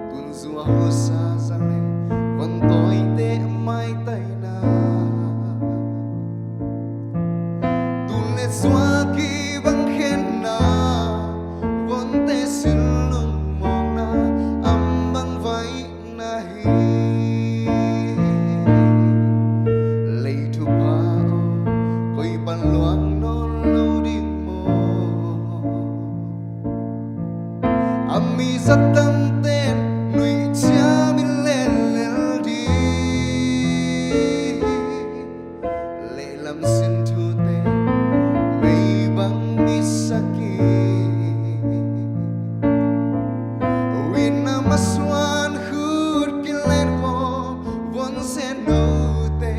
Tun zua husa za le von tawite maitaina. Tun le zua kibang khenna, vonte sin lungmawkna, ambang vaihna hi. Lei thupha aw, koi pan luang nawn lo ding maw? A mi zatangten nuihcia min lellel ding. Lehlam sin thute mei bang mi sa kik. Win a masuan khut kilet khawm von se note,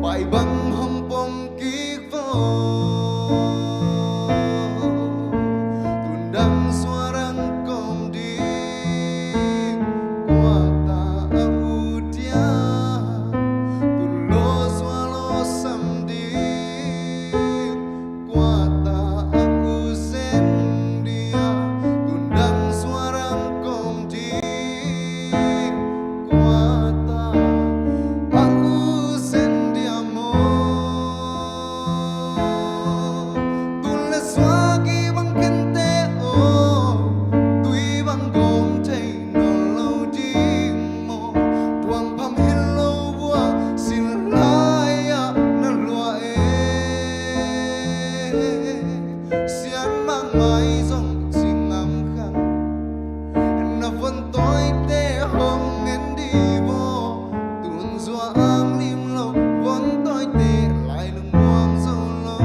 pai bang hong pom kik vo. Tun dang zua rang kawm ding kua ta a ut dia, tun lo zua lo sam ding kua ta a ut zen dia, tun dang zua rang kawm ding kua ta a ut zen dia maw? Tun le zua kibang khente aw, tui bang gawm thei nawn lo ding maw? Tuang pham hi lo vua sin lai-ah na luah e. Sian mangmai zong ci ngam khan, na von tawite hong ngen ding maw? Tun zua ang lim lo, von tawite lai lungmuang zo lo.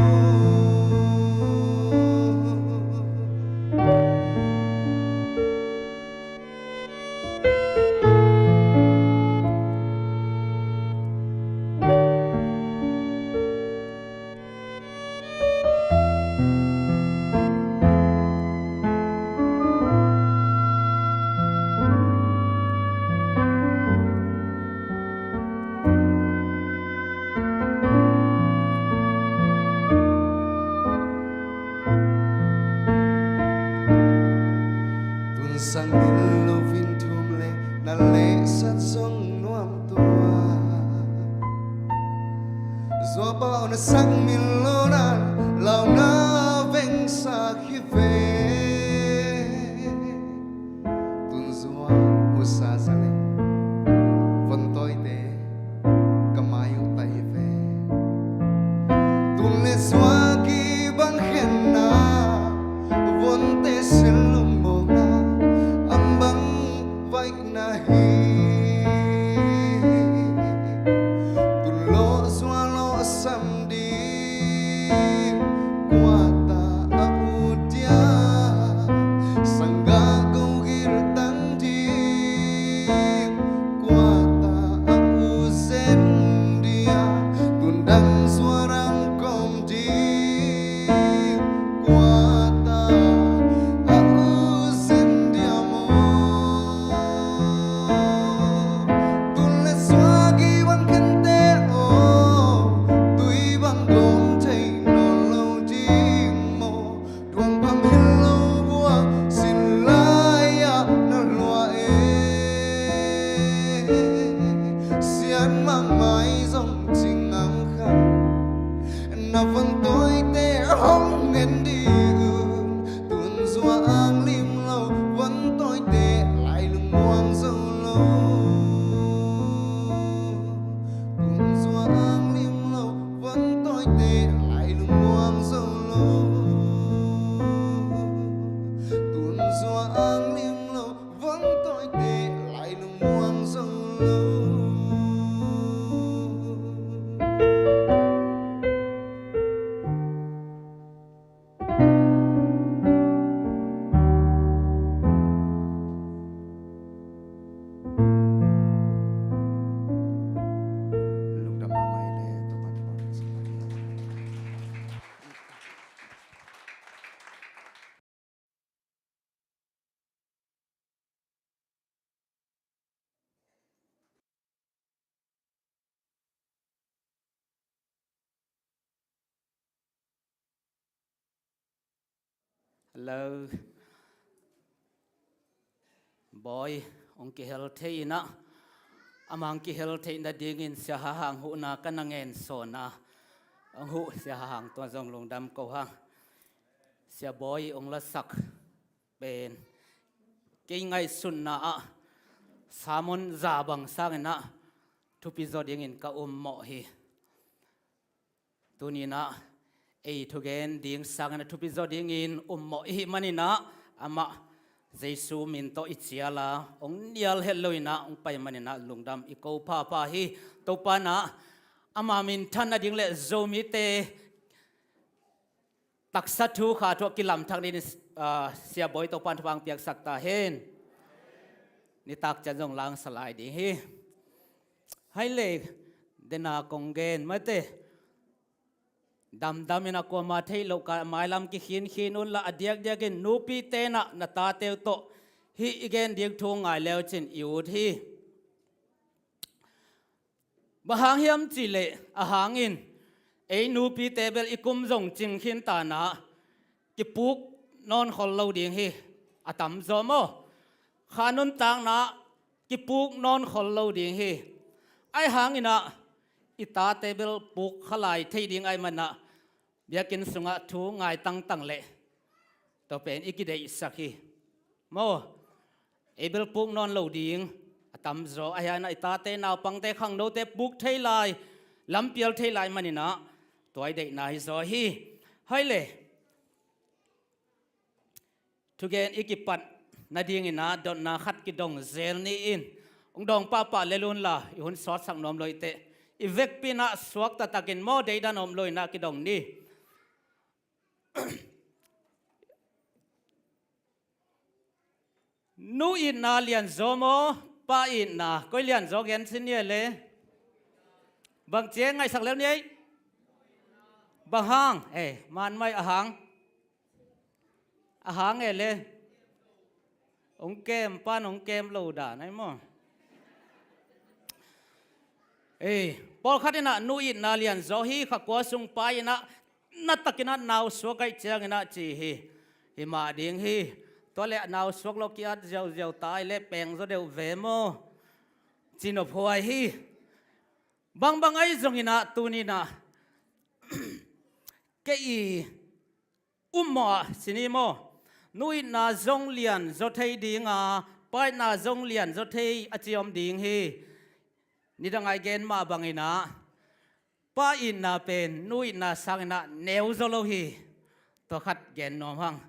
Tun sang min lo vin thum le na leh sat song nuam tua. Zuapa aw, na sang min lo na lau na veng sa hi ve. Tun zua husa za le von tawite ka mai uh ta hi ve. Tun le zua kibang khenna, vonte sin lungmawkna, ambang vaihna hi. Tun lo zua lo sam ding Hello. Bawi hong kihel thei inah, amah hong kihel theih nadingin Sia Hahang huhna ka na ngen sawn a, hong huh Sia Hahang tua zong lungdam ko hang. Sia Bawi hong lasak pen kei ngaihsutna ah sermon za bang sang inah thupi zaw dingin ka um mawh hi. Tuni inah ei thugen ding sang inah thupi zaw dingin um mawh i hih man inah, amah Jesu min tawh i cial a, hong nial het lo inah hong pai man inah lungdam i ko phapha hi. Topa inah ama minthan nading le Zomite taksa thu kha thu ah kilamthak dingin, ah, Sia Bawi Topa in thupha hong piaksak ta hen. Nitak ciang zong langsa lai ding hi. Hai le, dena kong gen mate. Damdam inah kuama theih loh ka mailam kikhinkhin un la, a diakdiakin nupite inah na tate uh tawh hih i gen ding thu ngai le uh cin i ut hi. Bang hang hiam cihleh, a hangin ei nupite bel i kum zong cing khin ta inah kipuk nawn khol lo ding hi. A tamzaw maw, kha nuntakna kipuk nawn khol lo ding hi. Ahi hang inah i tate bel puk kha lai thei ding ahih man inah biakinn sungah thu ngai tangtang leh tua pen i kideihsak hi. Maw, ei bel puk nawn lo ding a tamzaw, ahi hang inah i tate, naupangte, khangnote puk thei lai, lampial thei lai man inah tua i deihna hi zaw hi. Hai le, thugen i kipat nading inah dotna khat kidong zel ni in. Hong dawng pahpah lel un la, i hun sawtsak nuam lo hi teh, i vekpi inah suakta takin maw, deidan om lo inah kidong ni. Nu itna lianzaw maw, pa itna? Koi lianzaw gen sin ni ei le? Bang ci ei, ngaihsak lel ni ei. Bang hang? Eh, man mai, a hang. A hang ei le? Hong kem pan hong kem lo dan ahi maw. Ei, pawlkhat inah nu itna lianzaw hi, kha kua sung pa inah na takin ah nau suak ahih ciangin ah ci hi. Hi mah ding hi. Tua leh nau suak lo ki-at ziauziau ta ahih leh peng zaw deuh ve maw, ci nophuai hi. Bangbang ahi zongin ah tuni-in ah kei i um mawh ah ci ni maw, nu itna zong lianzaw thei ding a, pa itna zong lianzaw thei a ci om ding hi. Nidang ah i gen mah bangin ah pa itna pen nu itna sangin ah neu zaw lo hi. Tua khat gen nuam hang.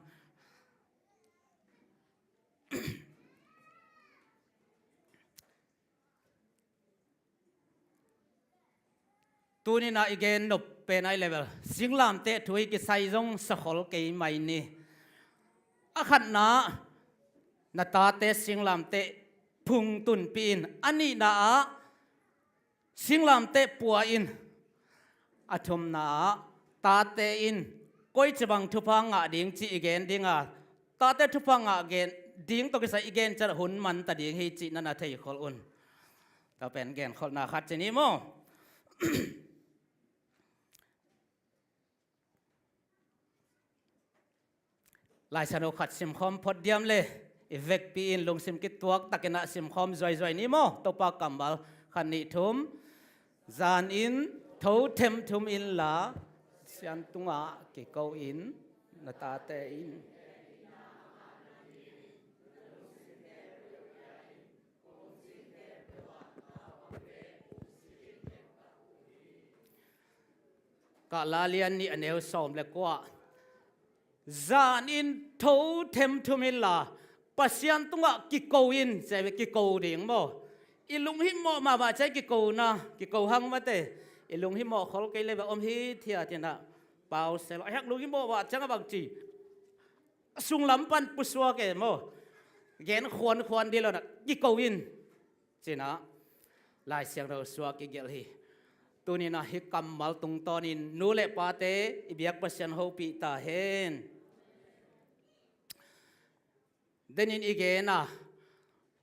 Tuni-in ah i gen nop pen ahih leh bel singlamteh thu hi, kisai zong sa khol kei mai ni. A khatna, na tate singlamteh phung tunpih in. A nihna ah, singlamteh pua in. A thumna ah, tate in koici bang thupha ngah ding cih i gen ding a, tate thupha ngah gen ding tawh kisai i gen ciang hun man ta ding hi cih na na thei khol un. Tua pen genkholhna khat ci ni maw. Laisiangtho khat simkhawm phot diam le, i vekpi in lungsim kituak takin ah simkhawm zuaizui ni maw. Topa kammal, khat, nih, thum. Zan in tho themthum inla, Pasian tungah kiko in, na tate in. Kah la lian nih, a neu sawm le kua. Zan in tho themthum inla, Pasian tungah kiko in, ci ve, kiko ding maw. I lunghimawh mahmah ciang kikona, kiko hang mate. I lunghimawh khol kei le bel om hithiat in ah pau se lo. A hek lunghimawh mah ciang a bang ci, sunglam pan pusuak e maw. Gen khuankhuan dih lo in ah kiko in, ci-in ah Laisiangtho sua kigelh hi. Tuni-in ah hih kammal tungtawnin nu le pate i biak Pasian hopih ta hen. Denin i gen a,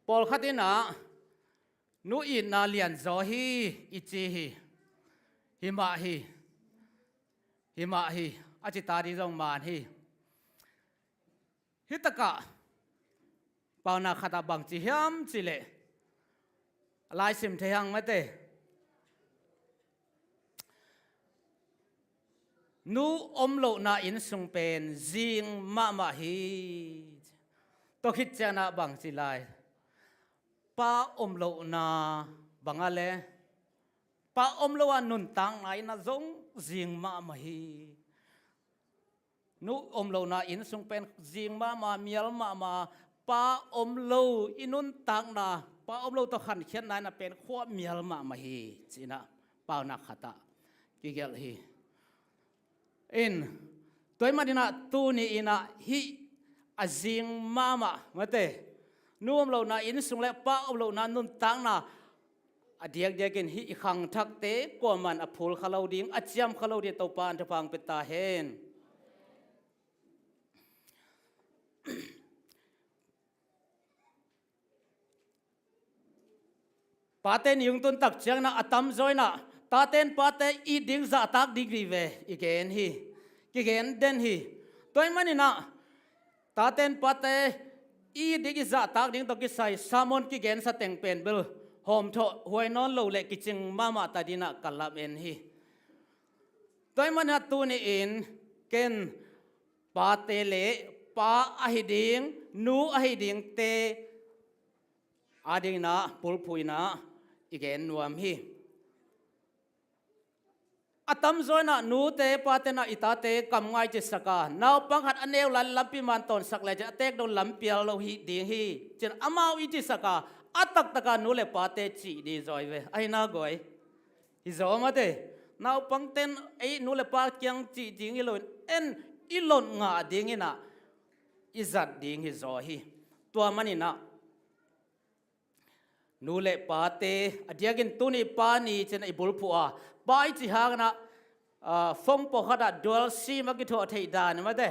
pawlkhat in ah nu itna lianzaw hi i ci hi. Hi mah hi. Hi mah hi. A ci ta ding zong man hi. Hih takah paunak khatah bang ci hiam cih leh, a lai sim thei hang mate. Nu om lohna inn sung pen zing mahmah hi. Tua khit ciangah bang ci lai? Pa om lohna bang a le, pa om lo a nuntakna in a zong zing mahmah hi. Nu om lohna inn sung pen zing mahmah, mial mahmah, pa om lo i nuntakna, pa om lo tawh khankhiatna in a pen khua mial mahmah hi, ci-in ah paunak khatah kigelh hi. In, tua ahih manin ah tuni in ah hih a zing mahmah mate, nu om lohna inn sung le pa om lohna nuntakna a diakdiakin hih i khangthakte kuaman a phul kha lo ding, a ciam kha lo ding Topa in thupha hong pia ta hen. Pate ni hong tun tak ciangin ah a tamzaw in ah tate in pate it ding zahtak ding hi ve, i gen hi, kigen den hi. Tua ahih manin ah tate in pate it ding i zahtak ding tawh kisai sermon kigensa teng pen bel hawmthawh huai nawn lo leh kicing mahmah ta ding in ah ka lamen hi. Tua ahih manin ah tuni in ken pate le pa ahi ding, nu ahi dingte adingin ah bulphuh in ah i gen nuam hi. A tamzaw in ah nute pate in ah i tate kam ngai cisak a, naupang khat a neu lai lampi man tawnsak le cin a teek dong lampial lo hi ding hi, ci-in amau i cisak a, a taktak a nu le pate cih ding zaw hi ve. Ahi na guai, hi zaw mate. Naupangte in ei nu le pa kiang cih ding hi loin, en i lot ngah dingin ah i zat ding hi zaw hi. Tua manin ah nu le pate a diakin tuni pa ni ci-in ah i bulphuh a, pa i cih hangin ah, ah, phone pawlkhat ah dual sim a kithuah theih dan mate,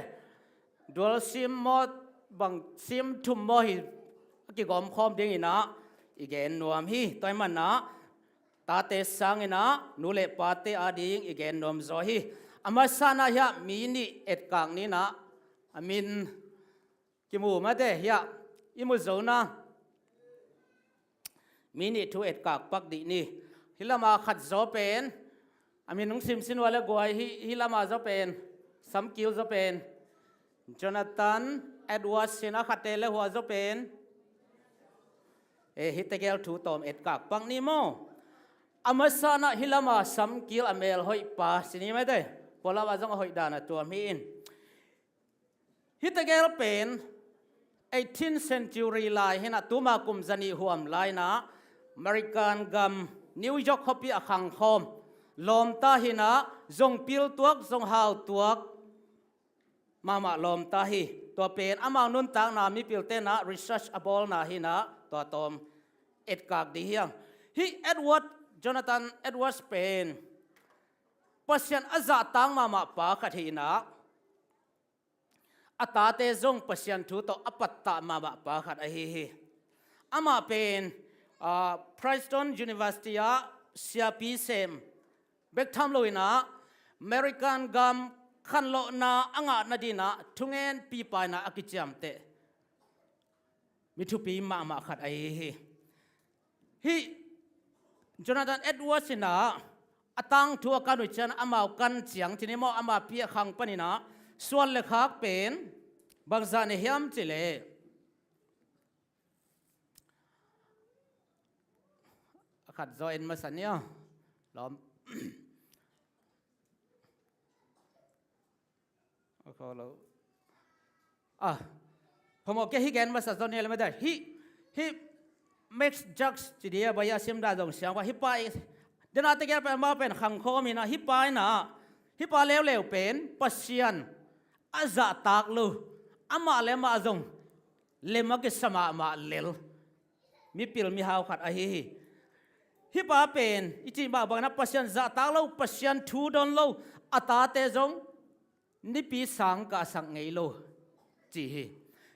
dual sim maw, bang sim thum maw hi, a kigawmkhawm dingin ah i gen nuam hi. Tua ahih manin ah tate sangin ah nu le pate ading i gen nuam zaw hi. A masa in ah hiah mi nih etkak ni in ah, a min kimu mate, hiah i mu zo na. Mi nih thu etkak pak dih ni. Hih lam a khat zaw pen, a min hong simsim uh le guai, hih, hih lam a zaw pen, samkil zaw pen Jonathan Edwards hi in ah, khatte le hua zaw pen, e, hih tegel thu tawm etkak pak ni maw. A masa in ah hih lam a samkil a mel hoih pa ci ni mate, pua lam a zong a hoih dan a tuam hi in. Hih tegel pen eighteen century lai hi in ah, tuma kum zanih huam lai in ah American gam New York khuapi a khangkhawm lawmta hi in ah, zong pil tuak, zong hau tuak mahmah lawmta hi. Tua pen amau nuntakna mipilte in ah research a bawlna hi in ah, tua tawm etkak dih hi hang. Hih Edward, Jonathan Edwards pen Pasian a zahtak mahmah pa khat hi in ah, a tate zong Pasian thu tawh a pattah mahmah pa khat ahi hi. Amah pen, ah, Princeton University ah siapi sem bek tham lo in ah, American gam khanlawhna a ngah nadingin ah thungenpi pa in ah a kiciamteh mi thupi mahmah khat ahi hi. Hih Jonathan Edwards in ah a tangthu a kan uh ciang, amau kan ciang ci ni maw, ama pi a khang panin ah suan le khak pen bangzah nei hiam cih leh, a khat zaw en masa ni aw. Lawm. A kho lo. Ah, phamawh kei, hih gen masa zaw ni le mate. Hih, hih Max Jacobs ci dia, bai a sim dan zong siang pa, hih pa i, dena tegel pen amah pen khangkhawm hi in ah, hih pa in ah, hih pa leuleu pen Pasian a zahtak lo, amah le amah zong lem a kisa mahmah lel mipil mihau khat ahi hi. Hih pa pen i cih mah bangin ah Pasian zahtak lo, Pasian thu don lo, a tate zong nipi sang kahsak ngei lo ci hi.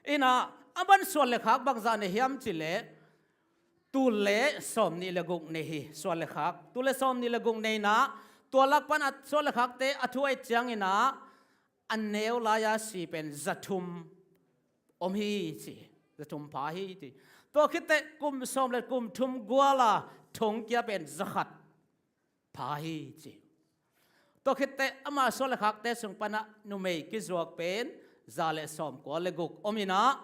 In ah, a man suan le khak bangzah nei hiam cih leh, tul le sawmnih le guk nei hi. Suan le khak tul le sawmnih le guk nei in ah, tua lak pan a suan le khakte a thu a et ciangin ah, a neu lai-a si pen za thum om hi ci. Za thum pha hi ci. Tua khit teh kum sawm le kum thum gual a thongkia pen za khat pha hi ci. Tua khit teh ama suan le khakte sung panah numei kizuak pen za le sawmkua le guk om inah,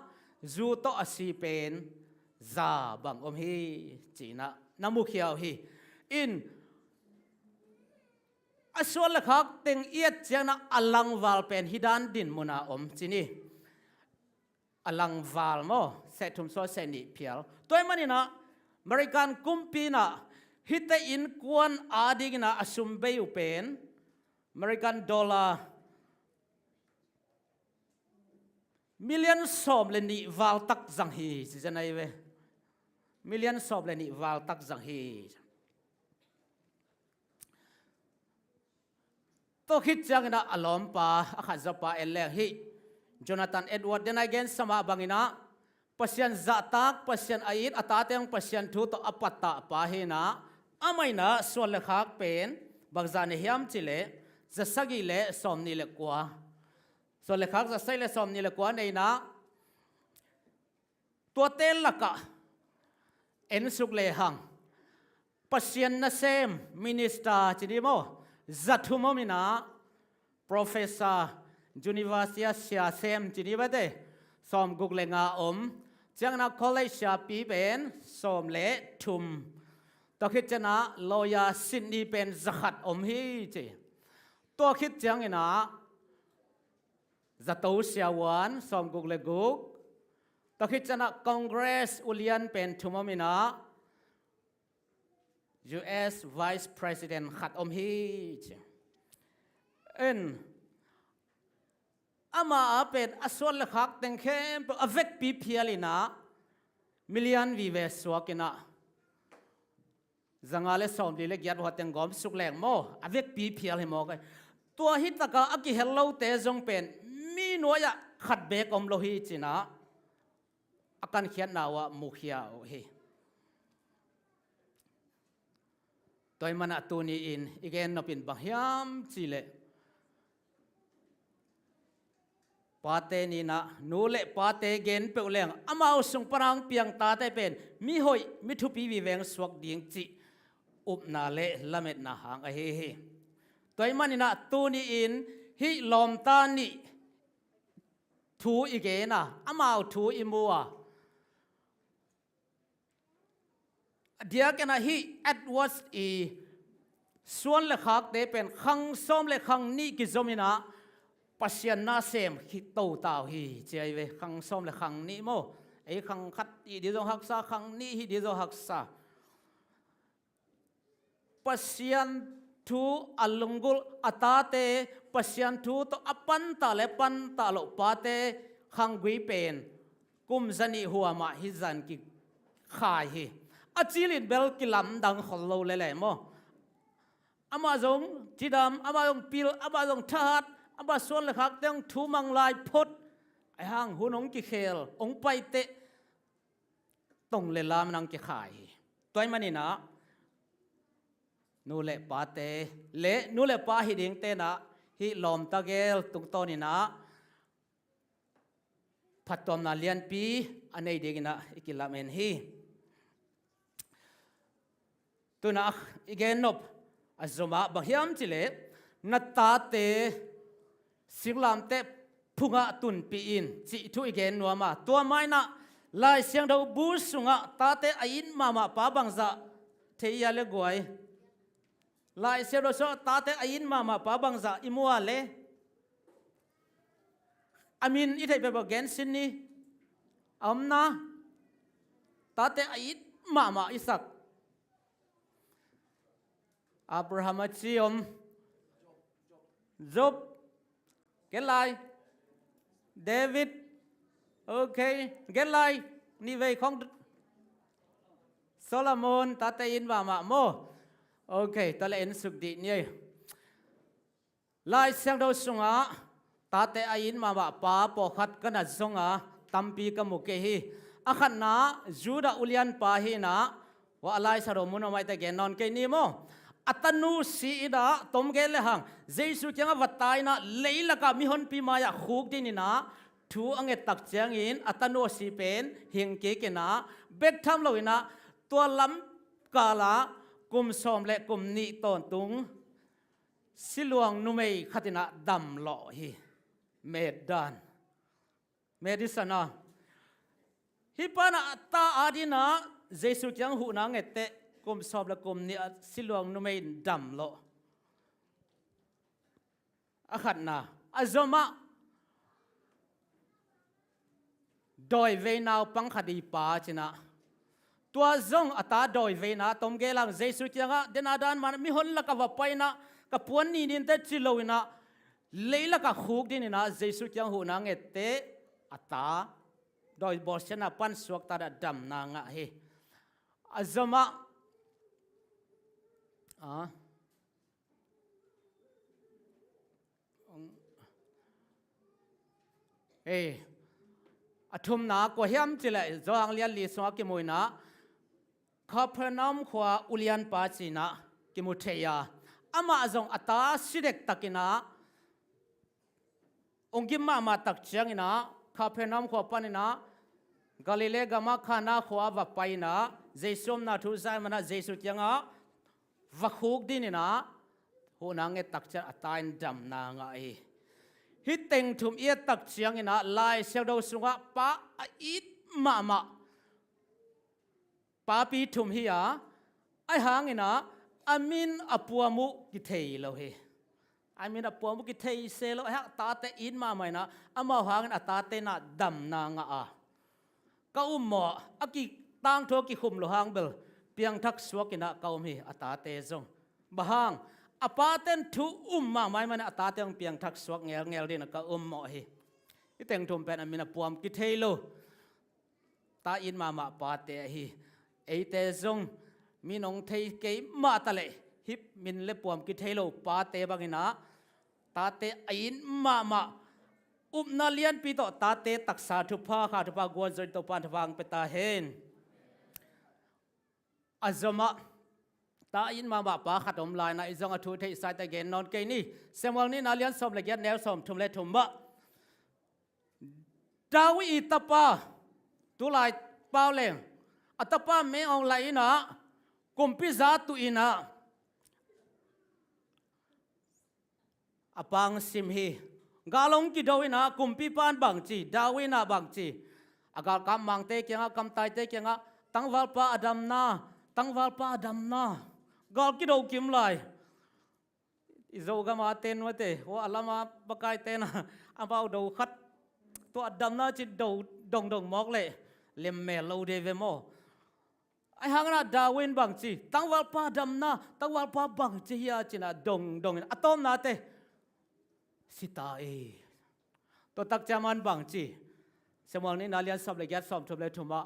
zu tawh a si pen za bang om hi ci-inah na mukhia uh hi. In a suan le khak teng i et ciangin ah a langval pen hih dan din munah om ci ni. A langval maw, seh thum suah seh nih phial. Tua ahih maninah American kumpi inah hihte innkuan adingin ah a sum bei uh pen American dollar million sawm le nih val tak zang hi ci zen ahi ve. Million sawm le nih val tak zang hi. Tua khit ciangin ah a lawmpa a khat zawpa en leng hih Jonathan Edward, den a i gen sa mah bangin ah Pasian zahtak, Pasian a it, a tate hong Pasian thu tawh a pattah pa hi inah, amah inah suan le khak pen bangzah nei hiam cih leh za sagih le sawm nih le kua. Suan le khak za sagih le sawm nih le kua nei inah, tuate lakah en suk lehang Pasian nasem minister ci ni maw, za thum om inah, professor, university a sia sem ci ni bate, sawm guk le nga om. Ciangin ah college siapi pen sawm le thum. Tua khit ciangin ah lawyer Sydney pen za khat om hi ci. Tua khit ciangin ah zato siavuan sawm guk le guk. Tua khit ciangin ah Congress ulian pen thum om inah, U S Vice President khat om hi ci. In ama a pen a suan le khak teng khempeuh a vekpi phial inah, million vive suak inah, za nga le sawm li le giat hua teng gawm suk leng maw, a vekpi phial hi mawk ahi. Tua hi taka a kihel lote zong pen mi nuai-ah khat beek om lo hi ci-inah a kankhiatna uh ah mukhia uh hi. Tua ahih manin ah tuni-in i gen nop in bang hiam cih leh, pate ni inah nu le pate gen peuh leng amau sung pan a hong piang tate pen mi hoih, mi thupi vive hong suak ding cih upna le lametna hang ahi hi. Tua ahih manin ah tuni-in hih lawmta nih thu i gen a, amau thu i mu a, a diakin ah hih Edward i suan le khakte pen khang sawm le khang nih kizom inah Pasian nasem khit to ta uh hi ci ahi ve. Khang sawm le khang nih maw, ei khang khat hih ding zong haksa, khang nih hih ding zong haksa. Pasian thu a lunggulh, a tate Pasian thu tawh a pantah le pantah loh pate khanggui pen kum zanih hua mah hih zan kikhai hi. A cilin bel kilamdang khol lo lele maw. Amah zong cidam, amah zong pil, amah zong thahat, amah suan le khakte hong thu mang lai phot. Ahi hang hun hong kikhel, hong paiteh tong le lam nang kikhai hi. Tua ahih manin ah nu le pate le nu le pa hi dingte in ah hih lawmta gel tungtawnin ah phattuamna lianpi a nei dingin ah i kilamen hi. Tu-in ah i gen nop a zom ah bang hiam cih leh, na tate singlamteh phungah tunpih in cih thu i gen nuam a, tua mah in ah Lai Siangtho bu sungah tate a it mahmah pa bangzah thei hia le guai? Lai Siangtho sungah tate a it mahmah pa bangzah i mu a le? A min i theih peuhpeuh gen sin ni. A omna, tate a it mahmah Isak, Abraham a ci om, Job, gen lai, David, ok, gen lai, nih vei khong, Solomon, tate a it mahmah maw? Ok, tua leh en suk dih ni ei. Lai Siangtho sungah tate a it mahmah pa pawlkhat ka na zong a, tampi ka mu kei hi. A khatna Judah ulianpa hi in ah, hua a Lai Siangtho mun a om ahih teh gen nawn kei ni maw. A tanu si in ah, tom gen lehang, Jesu kiangah va tai in ah, leilakah mihonpi mai-ah khukdin in ah, thu a nget tak ciangin a tanu a si pen hing kik in ah, bek tham lo in ah, tua lam kal ah kum sawm le kum nih tawntung siluang numei khat in ah dam lawh hi. Metdan, Medicine ah. Hih pa in ah a ta adingin ah Jesu kiang huhna nget teh, kum sawm le kum nih ah siluang numei in dam lawh. A khatna, a zom ah dawi vei naupang khat hi pa ci-in ah, tua zong a ta dawi vei in ah tom gel hang, Jesu kiangah, den a dan mah in ah mihon lakah va pai in ah, ka puan ni ni inteh ci lo in ah, leilakah khuk dingin ah Jesu kiang huhna nget teh, a ta dawi bawlsiatna pan suakta in ah damna ngah hi. A zom ah, a, ei, a thumna kua hiam cih leh, Johan lian li sungah kimu in ah, Capernaum khua ulianpa ci-in ah kimu thei a, amah zong a ta si dektak in ah, hong gim mahmah tak ciangin ah, Capernaum khua panin ah Galilee gamah Kana khua ah va pai in ah, Jesu omna thu za ahih manin ah Jesu kiangah va khuk dingin ah huhna nget tak ciang a ta in damna ngah hi. Hih teng thum i et tak ciangin ah Lai Siangtho sungah pa a it mahmah papi thum hi a, ahi hangin ah a min a puam uh kithei lo hi. A min a puam uh kithei se lo, ahi hang tate it mahmah in ah, amau hangin a tate in ah damna ngah a, ka um mawh, a kitangthu a kikhum loh hang bel piangthak suak in ah ka um hi, a tate zong. Bang hang, a pate in thu um mahmah ahih manin a tate zong piangthak suak ngelngel dingin ah ka um mawh hi. Hih teng thum pen a min a puam kithei lo, ta it mahmah pate ahi. Eite zong min hong thei kei mah ta leh, hih min le puam kithei lo pate bangin ah tate a it mahmah, upna lianpi tawh tate taksa thupha, kha thupha guan zo in Topa'n thupha hong pia ta hen. A zom ah ta it mahmah pa khat om lai in ah, i zong a thu theihsa in ah gen nawn kei ni. Samuel nihna lian sawm le giat, neu sawm thum le thum ah, David i tapa, tulai pau leng, a tapa meng hong laih in ah, kumpi za tuh in ah, a pa hong sim hi. Gal hong kido in ah, kumpipa in bang ci, David in ah bang ci, a galkap mangte kiangah, kamtaite kiangah, tangvalpa a damna, tangvalpa a damna. Gal kido kim lai. I Zogam a ten mate, hua a lam a pakaite in ah, amau do khat, tua a damna ci do dongdong mawk leh lemmel lo ding ve maw. Ahi hangin ah David in bang ci, tangvalpa damna, tangvalpa bang ci hiam ci-in ah dongdong in, a tawpna teh, si ta ei. Tua tak ciang amah in bang ci, Samuel nihna lian sawm le giat, sawm thum le thum ah,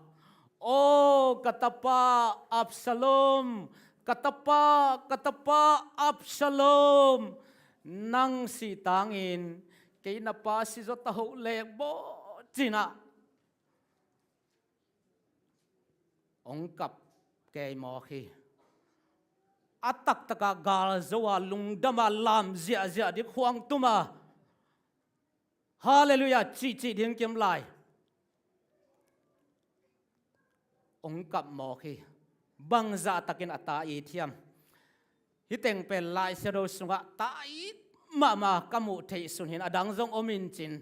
"O ka tapa Absalom, ka tapa, ka tapa Absalom, nang sih tangin kei na pa si zaw ta hoh leng maw," ci-in ah hong kap kei mawk hi. A taktak ah gal zo a, lungdam a, lam ziahziah ding, khuang tum a, "Halleluiah," cihcih ding kim lai. Hong kap mawk hi. Bangzah takin a ta it hiam. Hih teng pen Lai Siangtho sungah ta it mahmah ka muh theih sun hi-in, a dang zong om in cin,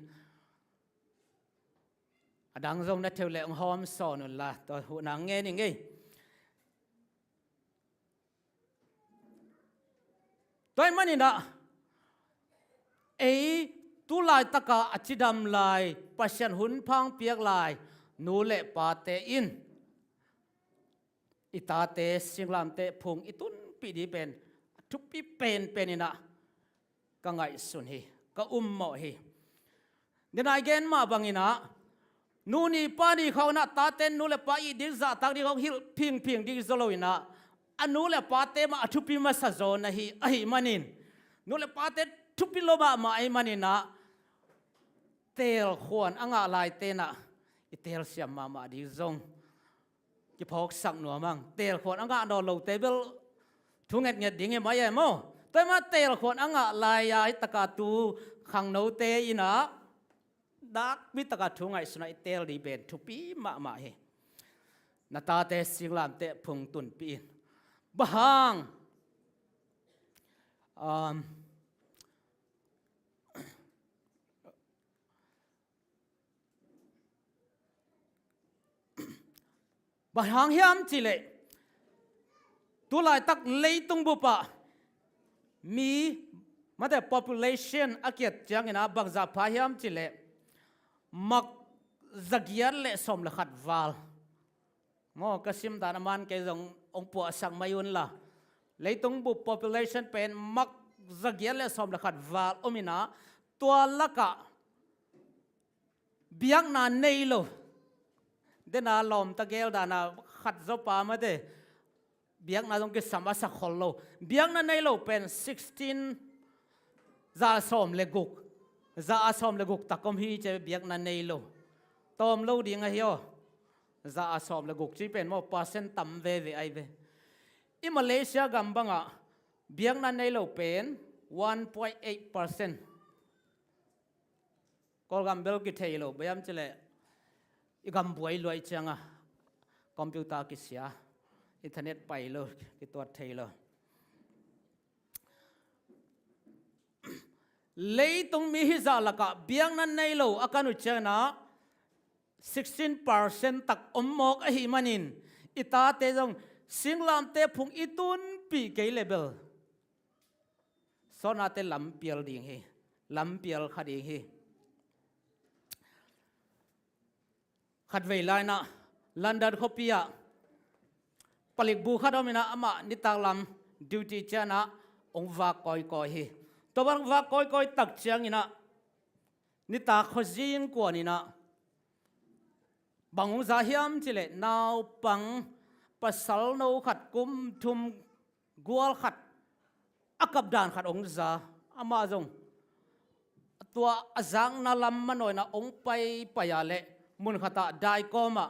a dang zong na thei uh leh hong hawm sawn un la, tua huhna ngen ing ei. Tua ahih manin ah, ei tu laitak a a cidam lai, Pasian hun pha hong piak lai nu le pate in i tate singlamteh phung i tunpih ding pen a thupi penpen in ah ka ngaihsun hi, ka um mawh hi. Nidang i gen mah bangin ah, nu ni pa ni khawng in ah, tate in nu le pa it ding, zahtak ding khawng hilh phingphing ding zaw lo in ah, a nu le pate mah a thupi masa zaw na hi ahih manin, nu le pate thupi lua mahmah ahih manin ah, teelkhuan a ngah laite in ah i teelsiam mahmah ding zong kiphawksak nuam hang. Teelkhuan a ngah nawn lote bel thu ngetnget ding hi mai e maw. Tua ahih manin teelkhuan a ngah lai-a, hih tak a tu khangnote in ah nakpi taka thu ngaihsutna i teel ding pen thupi mahmah hi. Na tate singlamteh phung tunpih in. Bang hang? Um, Bang hang hiam cih leh, tu laitak leitung bup ah mi, mate, population a kiat ciangin ah bangzah pha hiam cih leh, mak zagiat le sawm le khat val. Maw, ka sim dan a man kei zong hong puahsak mai un la. Leitung bup population pen mak zagiat le sawm le khat val om in ah, tua lakah biakna nei lo. Dena lawmta gel dana khat zaw pa mate, biakna zong kisam a sa khol lo. Biakna nei lo pen sixteen, za a sawm le guk. Za a sawm le guk tak om hi ci ve, biakna nei lo. Tawm lo ding ahi aw. Za a sawm le guk ci pen maw, percent tam veve ai ve. I Malaysia gam bangah biakna nei lo pen one point eight percent. Kawlgam bel kithei lo, bang hiam cih leh i gam buai luai cianga computer kisia, internet pai lo, kituat thei lo. Leitung mi hizah lakah biakna nei lo a kan uh ciangin ah sixteen percent tak om mawk ahih manin, i tate zong singlamteh phung i tunpih kei leh bel sawtnate lampial ding hi, lampial kha ding hi. Khatvei lai-in ah London khuapi ah palik bu khat om in ah, amah nitak lam duty ciangin ah hong vak kawikawi hi. Tua bang vak kawikawi tak ciangin ah nitak khuazing kuan in ah bang hong za hiam cih leh, naupang pasalno khat kum thum gual khat a kap dan khat hong za. Amah zong tua a zakna lam manawh in ah hong paipai a leh mun khatah daikawm ah,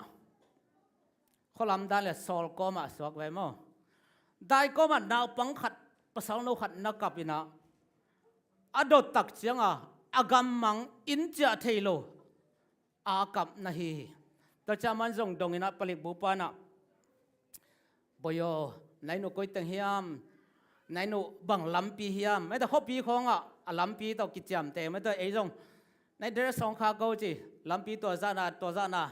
khualam dan le sawlkawm ah suak ve maw. Daikawm ah naupang khat, pasalno khat na kap in ah, a dot tak cianga a gammang inn ciah thei lo a kap na hi hi. Tua ciang amah zong dong in ah palik bu pa in ah, "Bawi aw, na inn uh koi teng hiam? Na inn uh bang lampi hiam?" Mate, khuapi khawngah a lampi tawh kiciamteh, mate, ei zong na inn dress hong khak ko ci, lampi tua zahna, tua zahna.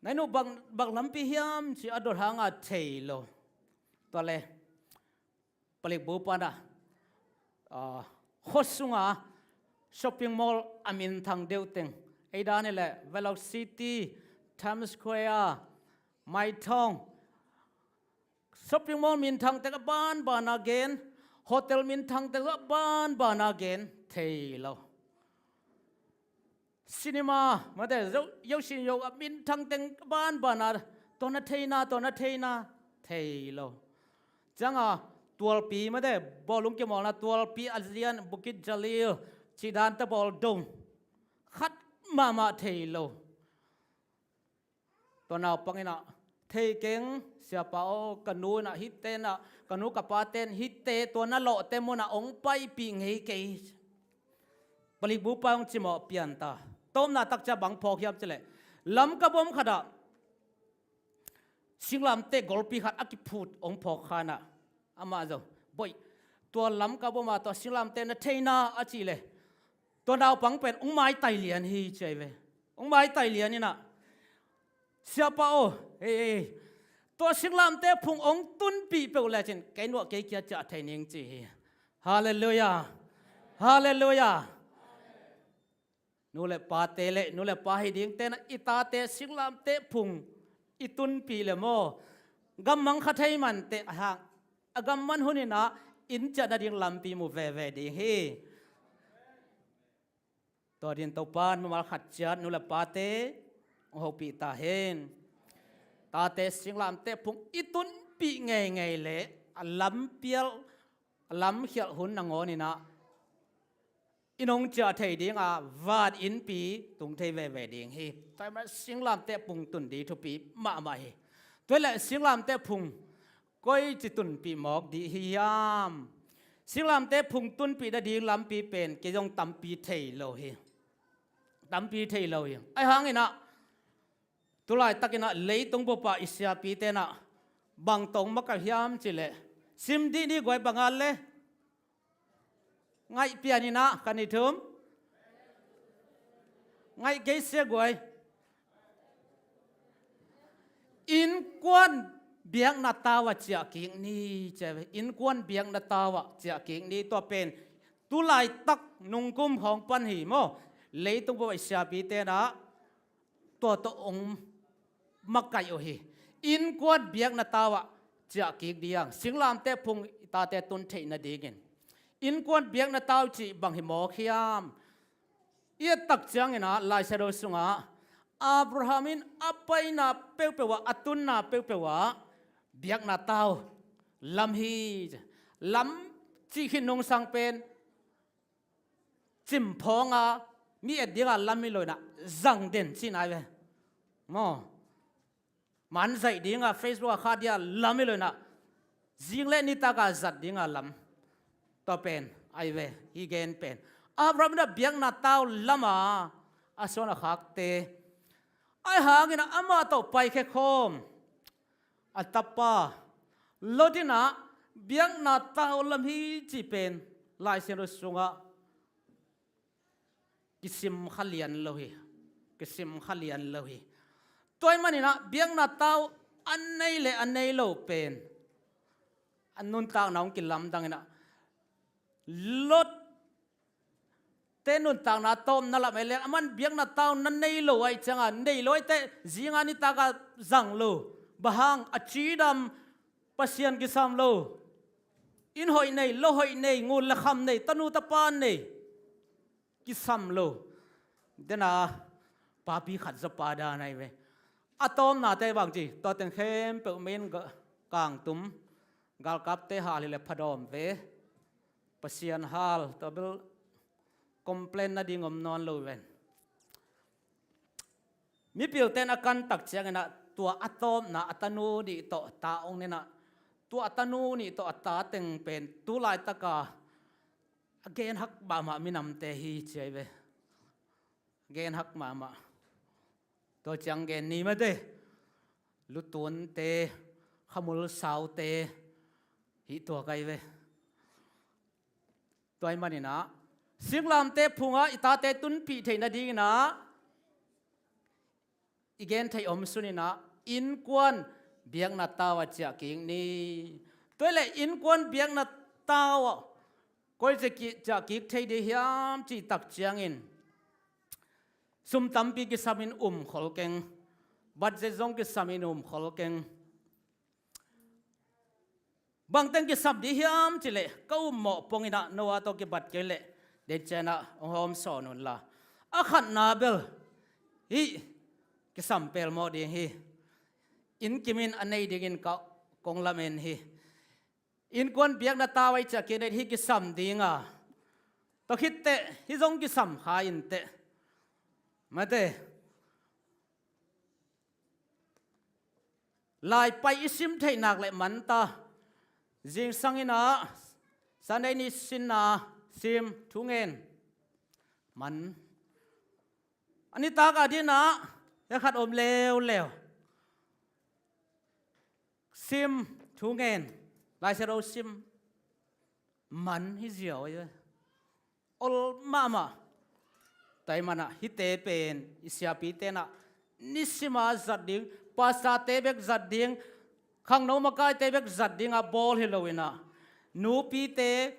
"Na inn uh bang, bang lampi hiam?" ci a dot hanga thei lo. Tua leh palik bu pa in ah, ah, khua sunga shopping mall a minthang deuh teng, ei dan hi leh Velocity, Times Square, Maitong, shopping mall minthang teng a banbana gen, hotel minthang teng a banbana gen, thei lo. Cinema, mate, yo, yo sin yo a minthang teng a banbana, tua na theina, tua na theina, thei lo. Cianga tualpi, mate, bawlung kimawlna tualpi a lian, Bukit Jalil cih dan tawh bawl dong, khat mahmah thei lo. Tua naupang in ah, "Thei keng, siapa aw, ka nu in ah hihte in ah, ka nu ka pate in hihte tua na lawhte munah hong paipih ngei kei," palik bu pa in hong cimawh pian ta. Tawpna tak ciang bang phawk hiam cih leh, lam kap bom khatah singlamteh golpi khat a kiphut hong phawk kha in ah, amah zong, "Bawi, tua lam kap bom ah tua singlamteh na theina," a cih leh, tua naupang pen hong maitai lian hi ci ai ve. Hong maitai lian in ah, "Siapa aw, ei, ei, tua singlamteh phung hong tunpih peuh lecin kei nuah kei kia ciah thei ning," ci hi. Halleluiah. Halleluiah. Nu le pate le, nu le pa hi dingte in ah i tate singlamteh phung i tunpih leh maw, gammang kha thei mah inteh, a hang a gamman hun in ah inn ciah nading lampi mu veve ding hi. Tua dingin Topa'n mimal khat ciat nu le pate hong hopih ta hen. Tate singlamteh phung i tunpih ngeingei leh a lampial, a lamkhialh hun nangawn in ah i nong ciah thei ding a, van innpi tung thei veve ding hi. Tua ahih manin singlamteh phung tun ding thupi mahmah hi. Tua hi leh singlamteh phung koici tunpih mawk ding hi hiam? Singlamteh phung tunpih nading lampi pen kei zong tampi thei lo hi. tampi thei lo hi. Ahi hangin ah, tu laitakin ah leitung bup ah i siapi ten ah bang tawh makaih hiam cih leh, sim dih ni guai, bang a le ngaih pian in ah, khat, nih, thum. Ngaih kei sia guai. Innkuan biakna tau ah ciah kik ni, ci hi ve. Innkuan biakna tau ah ciah kik ni, tua pen tu laitak nungkum khawng pan hi maw, leitung bup ah i siapi ten ah tua tawh hong makaih uh hi. Innkuan biakna tau ah ciah kik ding, singlamteh phung i tate tun theih nadingin. Innkuan biakna tau cih bang hi mawk hiam? I et tak ciangin ah, Lai Siangtho sungah Abraham in a paina peuhpeuh ah, a tunna peuhpeuh ah biakna tau lam hi. Lam cih khin nungsang pen cimphawng a, mi et ding a lam hi lo in ah, zang den cihna hi ve maw. Man zaih ding a, Facebook ah khah ding a lam hi lo in ah, zing le nitak a zat ding a lam. Tua pen ahi ve, hih gen pen. Abraham in ah biakna tau lam a, a suan a khakte. Ahi hangin ah amah tawh paikhia khawm a tapa Lot in ah biakna tau lam hi cih pen Lai Siangtho sungah kisim kha lian lo hi. Kisim kha lian lo hi. Tua ahih manin ah biakna tau a nei le a nei lo pen a nuntakna hong kilamdang in ah, Lot te nuntakna a tawpna lam ei le, aman biakna tau na nei lo ahih ciangin, nei lo ahih teh zing a nitak a zang lo. Bang hang? A cidam, Pasian kisam lo. Inn hoih nei, lo hoih nei, ngun le kham nei, tanu tapa nei, kisam lo. Dena papi khat zaw pa dan ahi ve. A tawpnate bang ci, tua teng khempeuh min ga-, kangtum, galkapte hal hi le phadawm ve. Pasian hal, tua bel complain nading om nawn lo ven. Mipilte'n a kan tak ciangin ah, tua a tawpna a tanu nih tawh ta hong ne in ah, tua a tanu nih tawh a ta teng pen tu laitak a a genhak mahmah minamte hi ci ahi ve. Genhak mahmah. Tua ciang gen ni mate, lutunte, khamul saute, hih tua ka hi ve. Tua ahih manin ah, singlamteh phungah i tate tunpih theih nadingin ah, i gen theih om sunin ah, innkuan biakna tau ah ciah kik ni. Tua hi leh innkuan biakna tau ah koi ciah kik, ciah kik thei ding hiam cih tak ciangin, sum tampi kisamin um khol keng, budget zong kisamin um khol keng. Bangteng kisam ding hiam cih leh, ka um mawh pongin ah Noah tawh kibat kei leh, den ciang ah hong hawm sawn un la. A khatna bel, hih kisam pelmawh ding hi. Inn kim in a nei dingin ka kong lamen hi. Innkuan biakna tau ah i ciah kik ni, hih kisam ding a, tua khit teh hih zong kisam kha in teh. Mate, Laipai i sim theih nak leh man ta. Zingsang in ah, Sunday ni sinna sim, thungen. Man. A nitak a dingin ah, hih khat om leuleu. Sim, thungen. Lai Siangtho sim. Man hi ziau hi. Ol mahmah. Tua ahih manin ah, hihte pen i siapite'n ah nisim a zat ding, pastorte bek zat ding, khangno makaite bek zat ding a bawl hi lo in ah, nupite,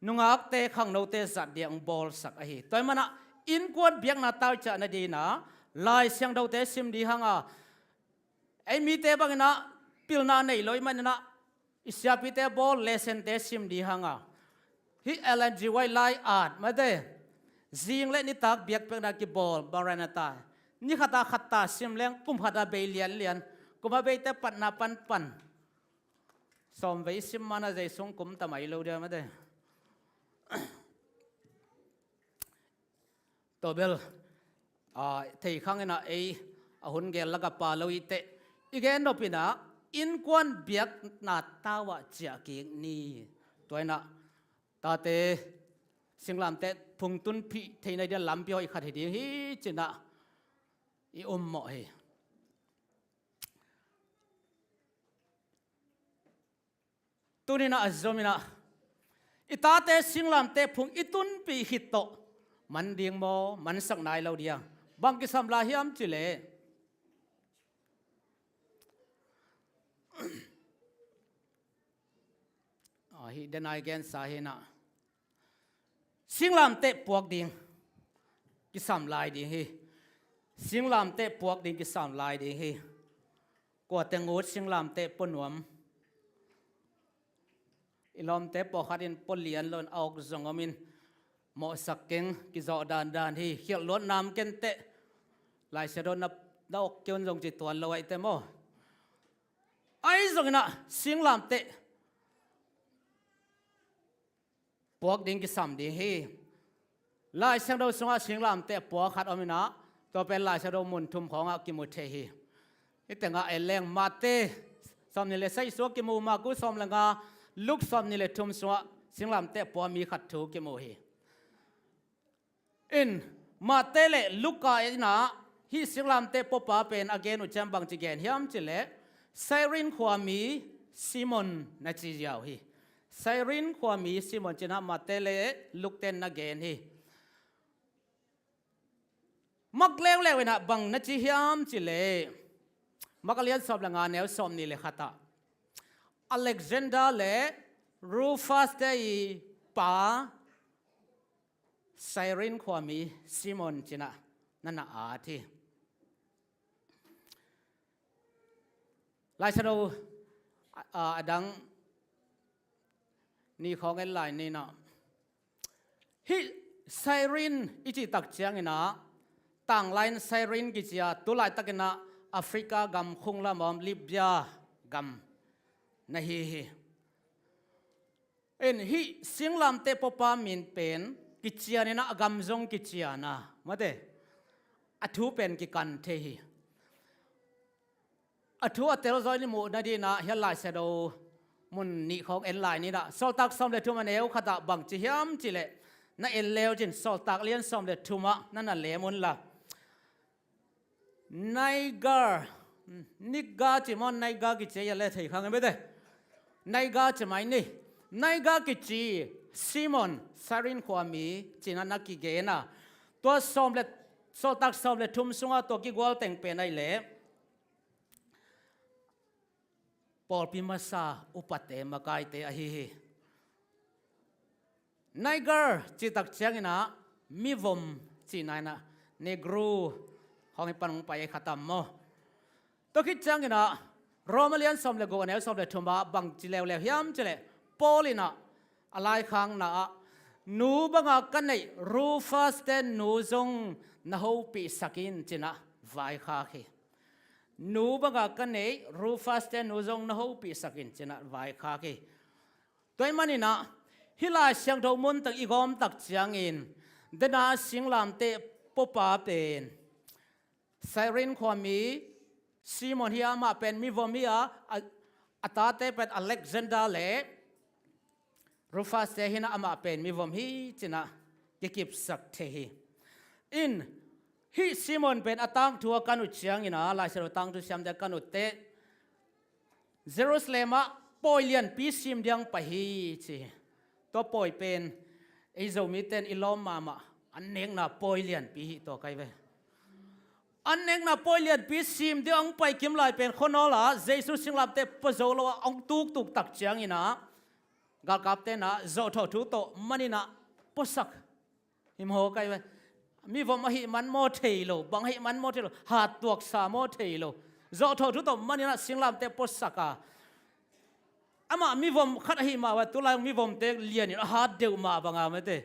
nungakte, khangnote zat ding a bawlsak ahi. Tua ahih manin ah, innkuan biakna tau i ciah nadingin ah, Lai Siangthote sim ding hang a, ei mite bangin ah pilna nei lo ahih manin ah, i siapite bawl lessonte sim ding hang a, hih Ellen G. White lai-at, mate, zing leh nitak biakpiakna kibawl, Maranatha. Ni khat a khat ta sim leng, kum khat a bei lianlian, kum a beite patna panpan. Sawmvei sim man a, zei sung kum ta mai lo dia, mate. Tua bel, a, thei khang in ah, ei a hun gel lak a pha lo hi teh, i gen nop in ah, innkuan biakna tau ah ciah kik ni. Tua in ah, tate, singlamteh phung tunpih theihna dia lampi hoih khat hi ding hi cinah i ummawh hi. Tuninah a zominah i tate singlamteh phung i tunpih khit tawh man ding maw, mansak nai lo dia? Bang kisam lai hiam cileh? Ahi denai gensa hinah singlamteh puak ding kisam lai ding hi. Singlamteh puak ding kisam lai ding hi. Kuate ngut singlamteh pua nuam? I lawmte pawlkhat in pua lian lo in a awk zong om in mawhsak keng, kizawh dandan hi. Khialh luat nam kenteh. Laisiangtho na, na awk keun zong ci tuan lo ahi teh maw? Ahi zonginah singlamteh puak ding kisam ding hi. Laisiangtho sungah singlamteh puak khat ominah, tua pen Laisiangtho mun thum khawngah kimu thei hi. Hih tengah en leng Mate sawmnih le sagih sungah kimu, Marku sawm le nga, Luke sawmnih le thum sungah singlamteh pua mi khat thu kimu hi. In, Mate le Luka inah hih singlamteh puapa pen a gen uh ciang bangci gen hiam cileh, Sairin khuami Simon na ci ziau hi. Sairin khuami Simon cinah Mate le Lukten na gen hi. Mak leuleu inah bang na ci hiam cileh, Mak a lian sawm le nga, neu sawmnih le khatah Alexander le Rufus te i pa Sairin khuami Simon cinah na na at hi. Laisiangtho a, a, a dang ni khawng en lai ninah, hih Sairin i cih tak cianginah, tanglai in Sairin kici a, tulaitakinah Africa gam khung lamah om Libya gam na hi hi. In, hih singlamteh puapa min pen kicianinah a gam zong kiciana, mate, a thu pen kikan thei hi. A thu a telzaw in i muh nadinah hiah Laisiangtho mun nih khawng en lai ninah, Sawltak sawm le thum a neu khatah bangci hiam cileh, na en leu cin Sawltak lian sawm le thumah na na lem unla. Niger, Niger ci maw, Niger kici a, le thei khang embete. Niger ci mai ni. Niger kici Simon, Sairin khuami cinah na kigena. Tua sawm le, Sawltak sawm le thum sungah tua kigual teng pen ahi leh pawlpi masa upate makaite ahi hi. Niger cih tak cianginah mivom cihna inah, Negro hong hi pan hong pai khatam maw? Tua khit cianginah Roma lian sawm le guk a neu sawm le thumah bangci leuleu hiam cileh, Paul inah a laikhakna ah, nu banga ka neih Rufus te nu zong na hopihsak in cinah vaikhak hi. Nu banga ka neih Rufus te nu zong na hopihsak in cinah vaikhak hi. Tua ahih maninah hih Lai Siangtho mun teng i gawm tak ciangin, dena singlamteh puapa pen Sairin khuami Simon hi a, amah pen mivom hi a, a, a tate pen Alexander le Rufus te hi a, amah pen mivom hi cinah kikipsak thei hi. In, hih Simon pen a tangthu a kan uh ciangin a, Lai Siangtho tangthu siamte a kan uh teh, Jerusalem ah pawi lianpi sim ding pai hi ci. Tua pawi pen ei Zomite in i lawm mahmah, an nekna pawi lianpi hi tua kai ve. An nekna pawi lianpi sim ding hong pai kim lai pen khuanawl ah Jesu singlamteh pua zo lo ah hong tuktuk tak ciangin a, galkapte in a zawhthawh thu tawh manin a puasak hi maw kai ve. Mivom ahih man maw thei lo, bang ahih man maw thei lo, hat tuaksa maw thei lo, zawhthawh thu tawh manin a singlamteh puasak a, amah mivom khat ahih mah bang, tulai hong mivomte lianin a hat deuh mah bang a mate.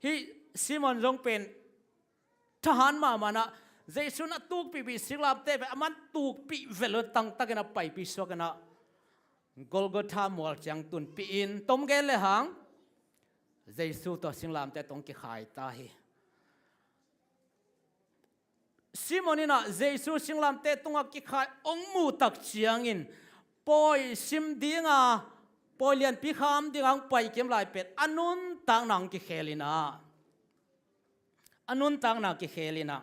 Hih Simon zong pen thahat mahmah in a, Jesu in a tukpihpih singlamteh pen a man tukpih vet lo, tangtakin a paipih suak in a, Golgotha mual ciang tunpih in, tom gen le hang Jesu tawh singlamteh tawh hong kikhai ta hi. Simon in a Jesu singlamteh tungah kikhai hong muh tak ciangin pawi sim ding a, pawi lianpi kham dingah hong pai kim lai pen a nuntakna hong kikhel inah, a nuntakna kikhel inah,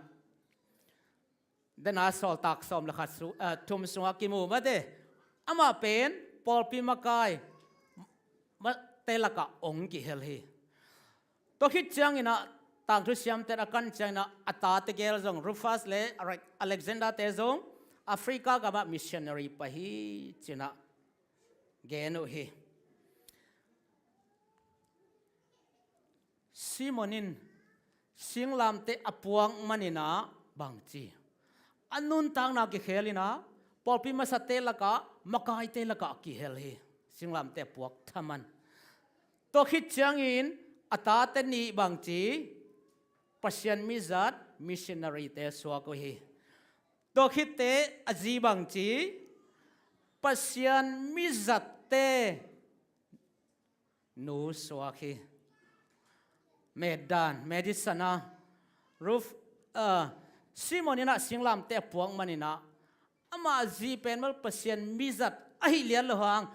Dena Sawltak sawm le khat su-, eh, thum sungah kimu mate. Amah pen pawlpi makai ma-, te lakah hong kihel hi. Tua khit cianginah tangthu siamte a kan cianginah a tate gel zong, Rufus le Alexander te zong Africa gamah missionary pai hi cinah gen uh hi. Simon in singlamteh a puak maninah bangci, a nuntakna kikhel inah pawlpi masate lakah, makaite lakah kihel hi. Singlamteh a puak thaman. Tua khit ciangin a tate nih bangci, Pasian mizat missionary-te suak uh hi. Tua khitte a zi bangci, Pasian mizatte nu suak hi. Metdan, medicine a, Ruf, ah, Simon inah singlamteh a puak maninah amah zi pen mal Pasian mizat ahi lian lo hang,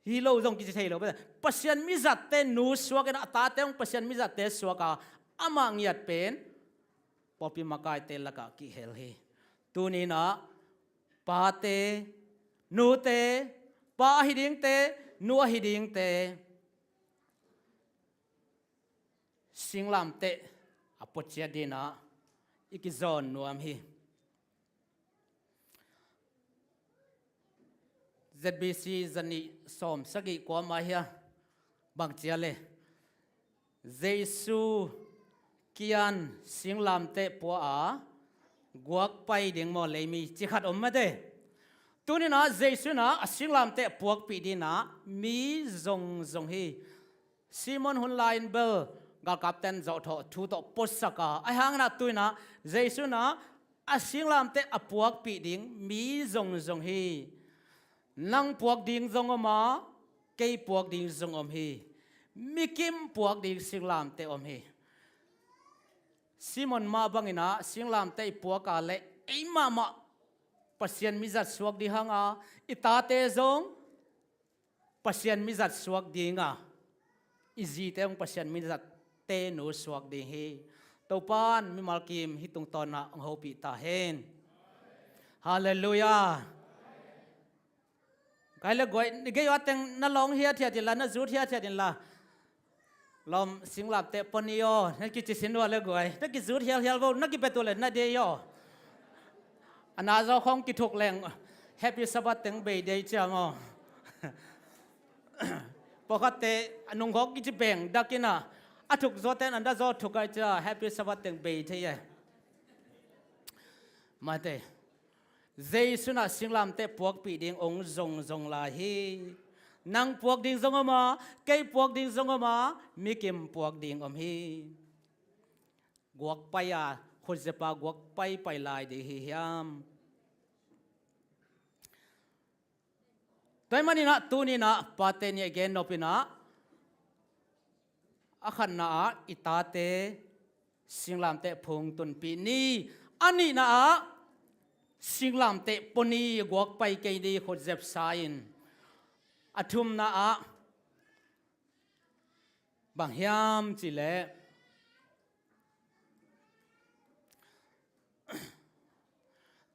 hi lo zong kici thei lo. Pasian mizatte nu suak inah a tate hong Pasian mizatte suak a, amah ngiat pen pawlpi makaite lakah kihel hi. Tuninah pate, nute, pa ahi dingte, nu ahi dingte, singlamteh a puaciat dinah i kizawn nuam hi. Z B C zanih sawm sagih kuama hia bangcia le, Jesu kian singlamteh pua a guak pai ding maw leimi ci khat om mate. Tuninah Jesu inah a singlamteh puakpih dinah mi zongzong hi. Simon hun lai-in bel galkapten zawhthawh thu tawh puasak a, ahi hanginah tuinah Jesu inah a singlamteh a puakpih ding mi zongzong hi. Nang puak ding zong om a, kei puak ding zong om hi. Mikim puak ding singlamteh om hi. Simon mah banginah singlamteh i puak a leh ei mahmah Pasian mizat suak ding hanga, i tate zong Pasian mizat suak dinga, i zite hong Pasian mizatte nu suak ding hi. Topan mimal kim hih tungtawnah hong hopih ta hen. Halleluiah. Kai le guai, gei ua teng na lawng hiathiat inla, na zut hiathiat inla. Lawm singlamteh pua ni aw, na kici sin ua le guai. Na kizut hialhial vo, na kibet uh le na dei aw. A na zaw khawng kithuk leng Happy Sabbath teng bei dei cia maw. Pawlkhatte a nung khawng kici beng dakinah a thuk zawten an da zaw thuk ai cia Happy Sabbath teng bei thei e. Mate. Jesu inah singlamteh puakpih ding hong zongzong lai hi. Nang puak ding zong om a, kei puak ding zong om a, mikim puak ding om hi. Guak pai a, khutzep a guak pai pai lai ding hi hiam? Tua ahih maninah tuninah pate nih a gen nopinah, a khatna ah i tate singlamteh phung tunpih ni, a nihna ah singlamteh pua ni, guak pai kei ni, khutzep sa in. A thumna ah bang hiam cihleh,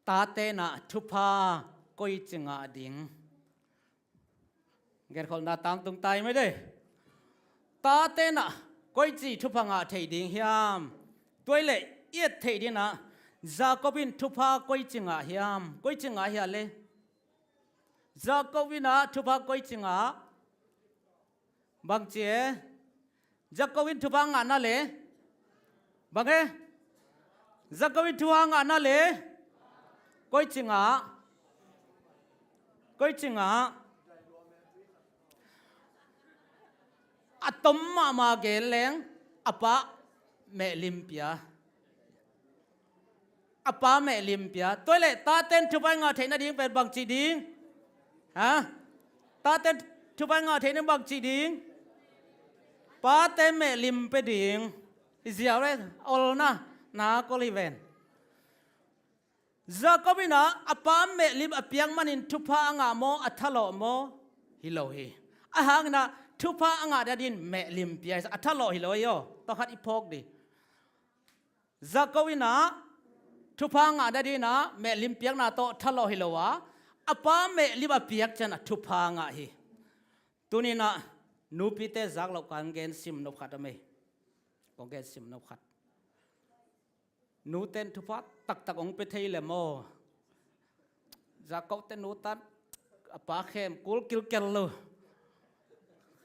tate inah thupha koici ngah ding. Genkholhna tangtung tai mai dei. Tate inah koici thupha ngah thei ding hiam? Tua ahih leh i et theih dinah Jacob in thupha koici ngah hiam? Koici ngah hia le? Jacob inah thupha koici ngah? Bangci e? Jacob in thupha ngahna le? Bang e? Jacob in thupha ngahna le? Koici ngah? Koici ngah? A tom mahmah gen leng a pa mehlim pia. A pa mehlim pia. Tua ahih leh taten thupha i ngah theih nading pen bangci ding? Ha? Taten thupha i ngah theih nading bangci ding? Pate mehlim pia ding. I ziau le olna na kol hi ven. Jacob inah a pa mehlim a piak manin thupha a ngah maw, a thalawh maw? Hi lo hi. A hang inah thupha a ngah nadin mehlim pia hi sa, a thalawh hi lo ei aw. Tawkhat i phawk dih. Jakob inah thupha a ngah nadinah mehlim piakna tawh thalawh hi lo a, a pa mehlim a piak ciang a thupha a ngah hi. Tuninah nupite zak loh kong gen sim nop khat om ei. Kong gen sim nop khat. Nuten thupha taktak hong pia thei le maw? Jakob te nutan a pa khemkul kilkel lo.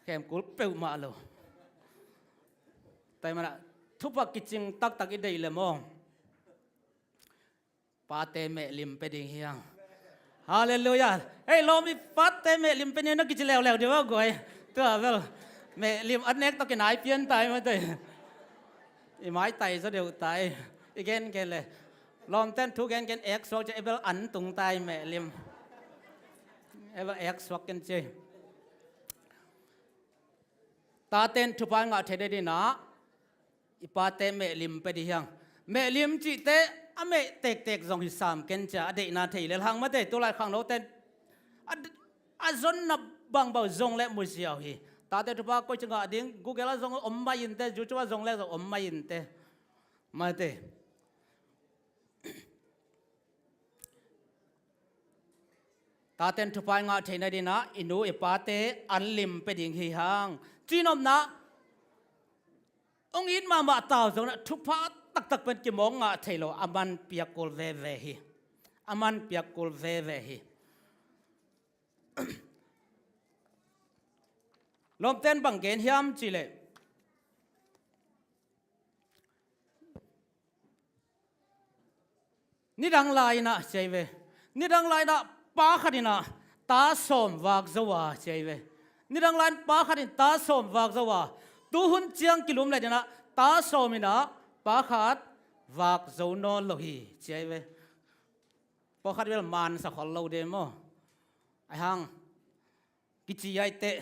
Khemkul peuhmah lo. Tua ahih manah thupha kicing taktak i deih le maw? Pate mehlim pia ding hi hang. Halleluiah. Hei, lawm, i pate mehlim pia ni na kici leuleu dih va guai. Tua bel mehlim a nek tawh kinai pian tai mate. I maitai zaw deuh tai. I gen gen le. Lawmten thu gen gen ek suak ci, ei bel an tung tai mehlim. Ei bel ek suak ken ci. Taten thupha i ngah theih nadinah i pate mehlim pia dih hi hang. Mehlim cihte a meh tektek zong hi sam ken cia, a deihna thei lel hang mate. Tulai khangnote a, a zonna bangbang zong le mu ziau hi. Tate thupha koi ci ngah ding, Google ah zong om mah inteh, YouTube ah zong le zong om mah inteh. Mate. Taten thupha i ngah theih nadinah i nu i pate an lim pia ding hi hang. Cinopna hong it mahmah tau zonah thupha taktak pen kimawk ngah thei lo, a man piak kul veve hi. A man piak kul veve hi. Lawmten bang gen hiam cihleh, nidang lai-inah ci ahi ve. Nidang lai-inah pa khat inah ta sawm vak zo a ci ahi ve. Nidang lai-in pa khat in ta sawm vak zo a, tuhun ciang kilum le dinah ta sawm inah pa khat vak zo nawn lo hi ci ahi ve. Pawlkhat bel mansa khol lo de maw? Ahi hang kici ahi teh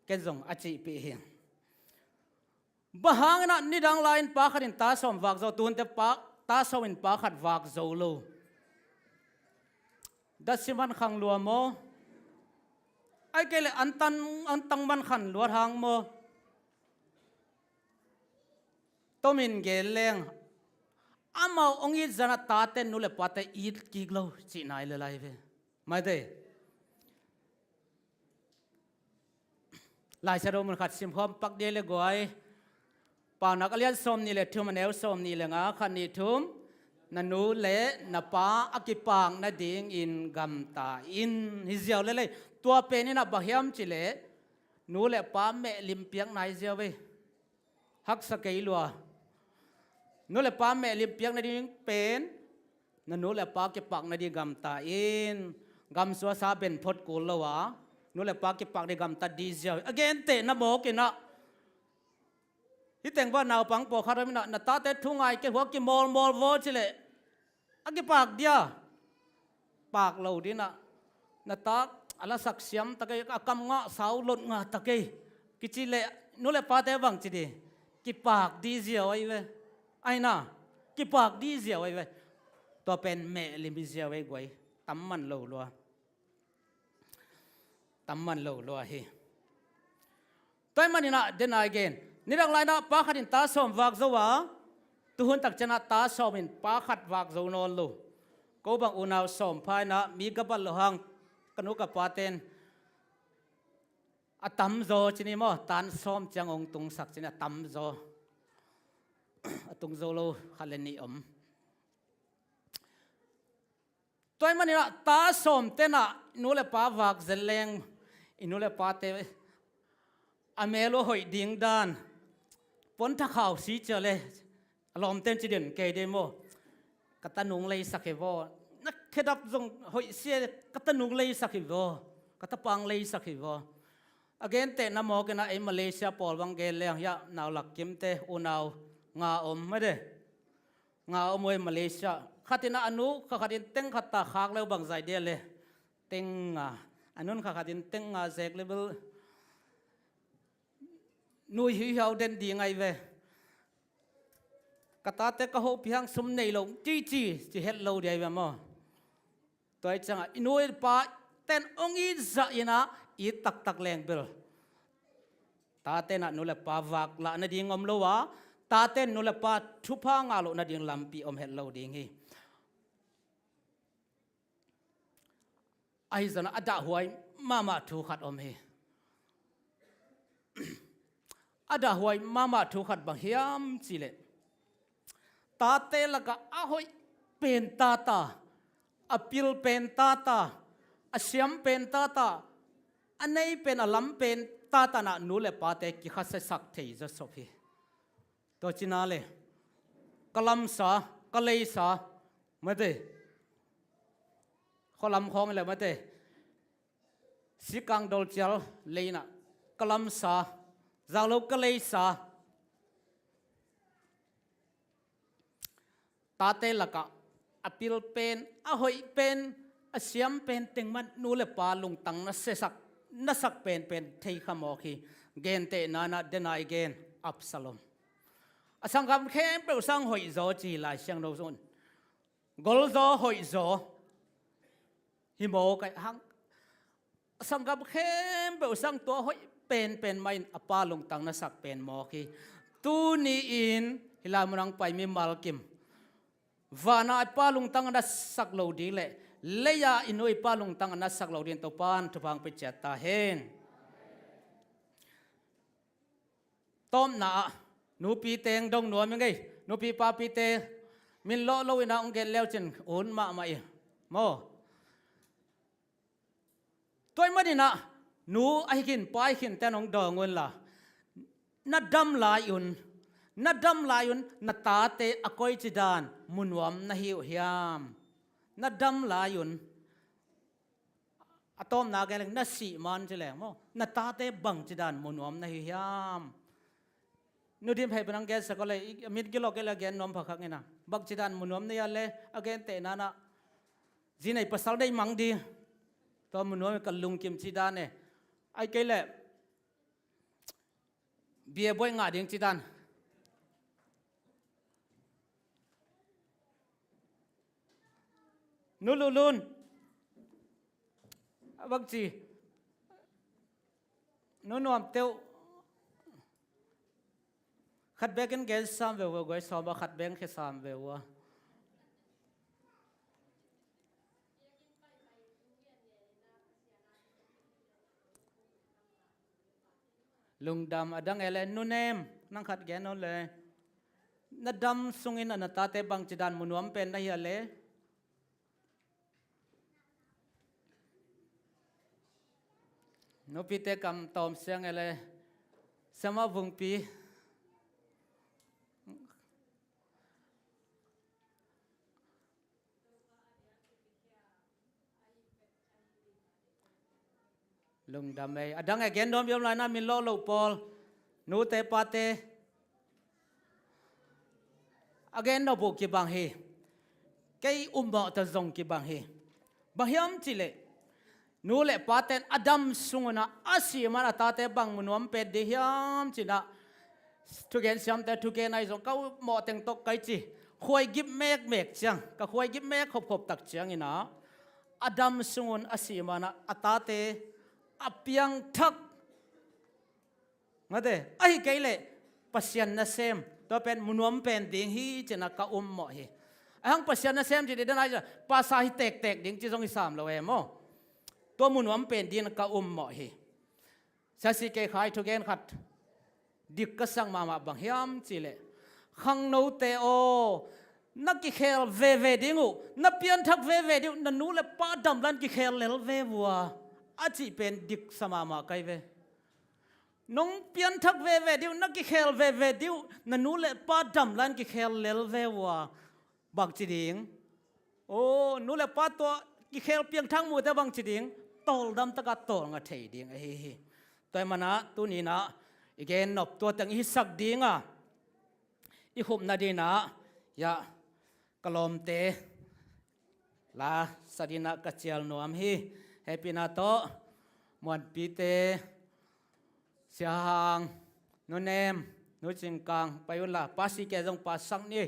ken zong a cihpih hi. Bang hang inah nidang lai-in pa khat in ta sawm vak zo, tuhunte pa, ta sawm in pa khat vak zo lo? Datsi man khang lua maw? Ahih kei leh antang, antang man khan luat hang maw? Tomin gen leng, amau hong it zanah tate nu le pate it kik lo cihna hi le lai ve. Maite. Laisiangtho mun khat simkhawm pak dia le guai. Paunak a lian sawm nih le thum, a neu sawm nih le nga, khat nih thum. Na nu le na pa a kipak nadingin gamta in, hi ziau le lei. Tua pen inah bang hiam cihleh, nu le pa mehlim piakna hi ziau ve. Haksa kei lua. Nu le pa mehlim piak nading pen, na nu le pa kipak nading gamta in. Gam suasa ben phot kul lo a, nu le pa kipak ding gamta dih ziau. A gentehna mawk inah, hih teng bang naupang pawlkhat om inah, na tate thu ngai kei, hua kimawlmawl vaw cihleh, a kipak dia? Pak lo dinah. Na ta a lasak siam ta kei, a kam ngah sau lot ngah ta kei, kici leh nu le pate bang ci dih? Kipak dih ziau ahi ve. Ahi na, kipak dih ziau ahi ve. Tua pen mehlim hi ziau ahi guai. Tam man lo lua. Tam man lo lua hi. Tua ahih maninah, den a i gen, nidang lai-inah pa khat in ta sawm vak zo a, tuhun tak ciangah ta sawm in pa khat vak zo nawn lo. Ko bang unau sawm pha inah mi ka bat loh hang, ka nu ka paten a tamzaw ci ni maw, tan sawm ciang hong tungsak ci ni, a tamzaw. A tung zo lo khat le nih om. Tua ahih maninah ta sawm tenah i nu le pa vak zen leng, i nu le pate a mel uh a hoih ding dan, pon thakhau si cia le, a lawmten ci den kei dei maw? Ka tanung leisak hi vaw. Na khedap zong hoih sia, ka tanung leisak hi vaw. Ka tapang leisak hi vaw. A gentehna mawk inah ei Malaysia pawl bang gen leng hiah, nau lak kimte unau nga om mah de. Nga om uh ei Malaysia. Khat inah a nu, kha khat in teng khat ta khak leu bang zai dia le. Teng nga. A nun kha khat in teng nga zek le bel nui huihiau den ding ahi ve. Ka tate ka hopih hang sum nei lo, ci ci, ci het lo dia ahi ve maw? Tua ahih ciangah i nu i pa ten hong it zah inah it taktak leng bel Tate in ah nu le pa vak lah nading om lo a, tate in nu le pa thupha ngah loh nading lampi om het lo ding hi. Ahi zongin a dahhuai mahmah thu khat om hi. A dahhuai mahmah thu khat bang hiam cihleh, tate lakah a hoih pen tata, a pil pen tata, a siam pen tata, a nei pen, a lam pen tata in ah nu le pate kikhasia sak thei zawsop hi. Tua cina le ka lamsa, ka leisa, mate, khualam khawng le mate, sikang dolcial lei in ah ka lamsa, zak lo ka leisa, tate lakah a pil pen, a hoih pen, a siam pen teng mah nu le pa lungtang na siasak, na sak penpen thei kha mawk hi. Gentehna in ah dena i gen Absalom. A sanggam khempeuh sang hoih zaw ci hi Lai Siangtho sungah. Golzaw hoihzaw hi mawk a, hang sanggam khempeuh sang tua hoih penpen mah in a pa lungtang na sak pen mawk hi. Tuni-in hih lai munah hong pai mimal kim, vanah i pa lungtang a na sak lo ding le lei-ah i nu i pa lungtang a na sak lo ding Topa'n thupha hong pia ciat ta hen. Tawpna ah nupi teng dong nuam i ngei, nupi papite min lawh lo in ah hong gen leucin un mahmah i maw. Tua ahih manin ah nu ahi khin, pa ahi khin ten hong dawng unla, na dam lai-un, na dam lai-un na tate a koici dan mu nuam na hi uh hiam? Na dam lai-un, a tawpna gen leng na sih man ci leng maw, na tate bangci dan mu nuam na hi uh hiam? Nu Dim Hei pen hong gensak aw le, i mit gilo kei le gen nuam pha khak ina. Bangci dan mu nuam na hi a le, a gentehna in ah zi nei pasal nei mang ding. Tua mu nuam ka lungkim ci dan e. Ahih kei leh bia buai ngah ding ci dan. Nu Lulun, a bangci, nu Nuamteuh, khat bekin gen sam ve uh a, guai sawm a khat bek khia sam ve uh a. Lungdam. A dang e le, Nu Nem, nang khat gen aw le. Na dam sungin a na tate bangci dan mu nuam pen na hi a le? Nupite kam tawm siang e le, Siamah Vungpi. Lungdam ei. A dang e gen nuam i om lai na, min lawh loh pawl, nute pate. A gen nop uh kibang hi. Kei ummawh ta zong kibang hi. Bang hiam cihleh, nu le pate'n a dam sungun ah a sih man a tate bang mu nuam pen ding hiam ci-in ah thugen siamte thugen ahi zong ka ummawh teng tawh kai ci. Khuaigip mekmek ciang, ka khuaigip mek khopkhop tak ciangin ah, a dam sungun a sih man ah a tate a piangthak, mate, ahih kei leh Pasian nasem, tua pen mu nuam pen ding hi ci-in ah ka ummawh hi. A hang Pasian nasem ci ding dan ahi zong, pasa hi tektek ding ci zong hi sam lo e maw. Tua mu nuam pen ding in ah ka ummawh hi. Sia C K Khai thugen khat dik ka sak mahmah, bang hiam cihleh, khangnote aw, na kikhel veve ding uh, na pianthak veve ding uh, na nu le pa dam lai-in kikhel lel ve vua, a cih pen dik sa mahmah kai ve. Nong pianthak veve ding uh, na kikhel veve ding uh, na nu le pa dam lai-in kikhel lel ve vua, bangci ding? Aw, nu le pa tawh kikhel piangthak mute bangci ding? Tawldam takin tawlnga thei ding ahi hi. Tua ahih man ah tuni-in ah i gen nop tua teng i hisak ding a, i khupna ding in ah, ya, ka lawmte la sa ding in ah ka cial nuam hi. Hehpihna tawh Muanpite, Sia Hang, Nu Nem, Nu Cing Kang, pai unla, Pa C K zong, Pa Sang Ni,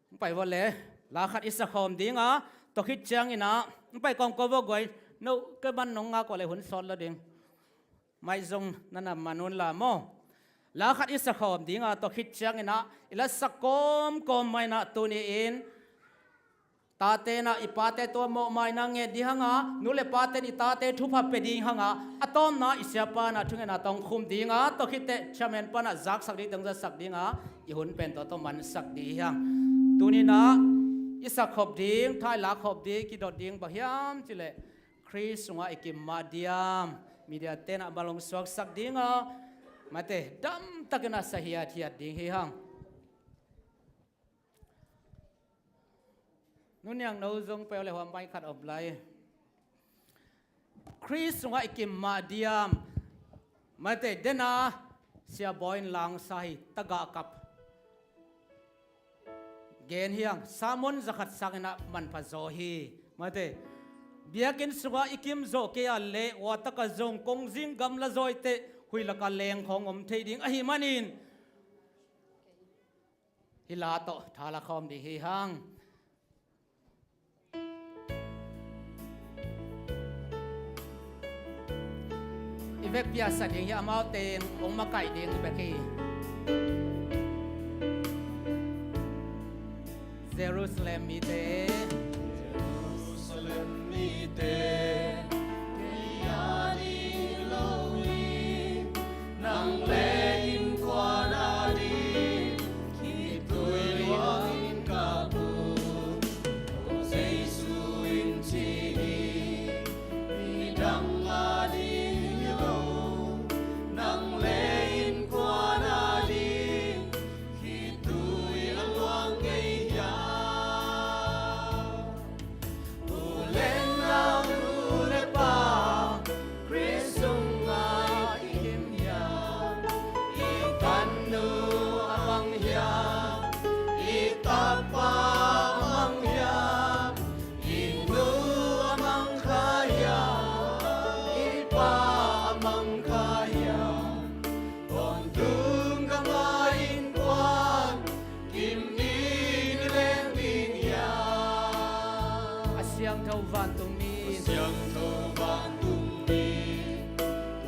hong pai vua le, la khat i sa khawm ding a, tua khit ciangin ah hong pai kawmkawm vua guai, no, kei bang nong ngak uh leh hun sawt lo ding. Mai zong na nam man un la maw. La khat i sakhawm dinga tawh khit ciangin ah i la sak kawmkawm mah inah tuni-in tate inah i pate tua mawhmaina ngen ding hanga, nu le pate in i tate thupha pia ding hanga, a tawpna i siapa inah thungetna tawh khum dinga tawh khitteh chairman panah zaksak ding tawh zatsak dinga i hun pen tua tawh mansak ding hi hang. Tuni inah i sakkhop ding, thailak khop ding, kidot ding bang hiam cileh Khrist sungah i kim mah diam? Media tenah bang hong suaksak dinga, mate, damtakin a sa hiathiat ding hi hang. Nu Niang No zong peuh le huam mai khat om lai. Khrist sungah i kim mah diam? Mate, dena Sia Bawi in langsa hi, tagah kap gen hi hang. Sermon zakhat sanginah manpha zaw hi. Mate, biakinn sungah i kim zawh kei a leh, ua takah zong kongzing gamla zawiteh huih lakah leng khawng om thei ding ahih manin hih la tawh thala khawm ding hi hang. I vekpi a sa ding hi, amaute in hong makaih ding bek hi. Jerusalem mite, Jerusalem mite, kei a ding hi lo hi. Nang le innkuan a ding khitui luangin kap un. Jesu in ci hi, midang a ding hi lo, nang le innkuan a ding khitui a luang ngei hiam? U le nau, nu le pa, Khrist sungah i kim hiam? I tannu a mang hiam? I tapa a mang hiam? I nu a mang kha hiam? I pa a mang kha hiam? Tawntung gam a innkuan kim in i leng ding hiam? A siangtho vantungmi, a siangtho vantungmi,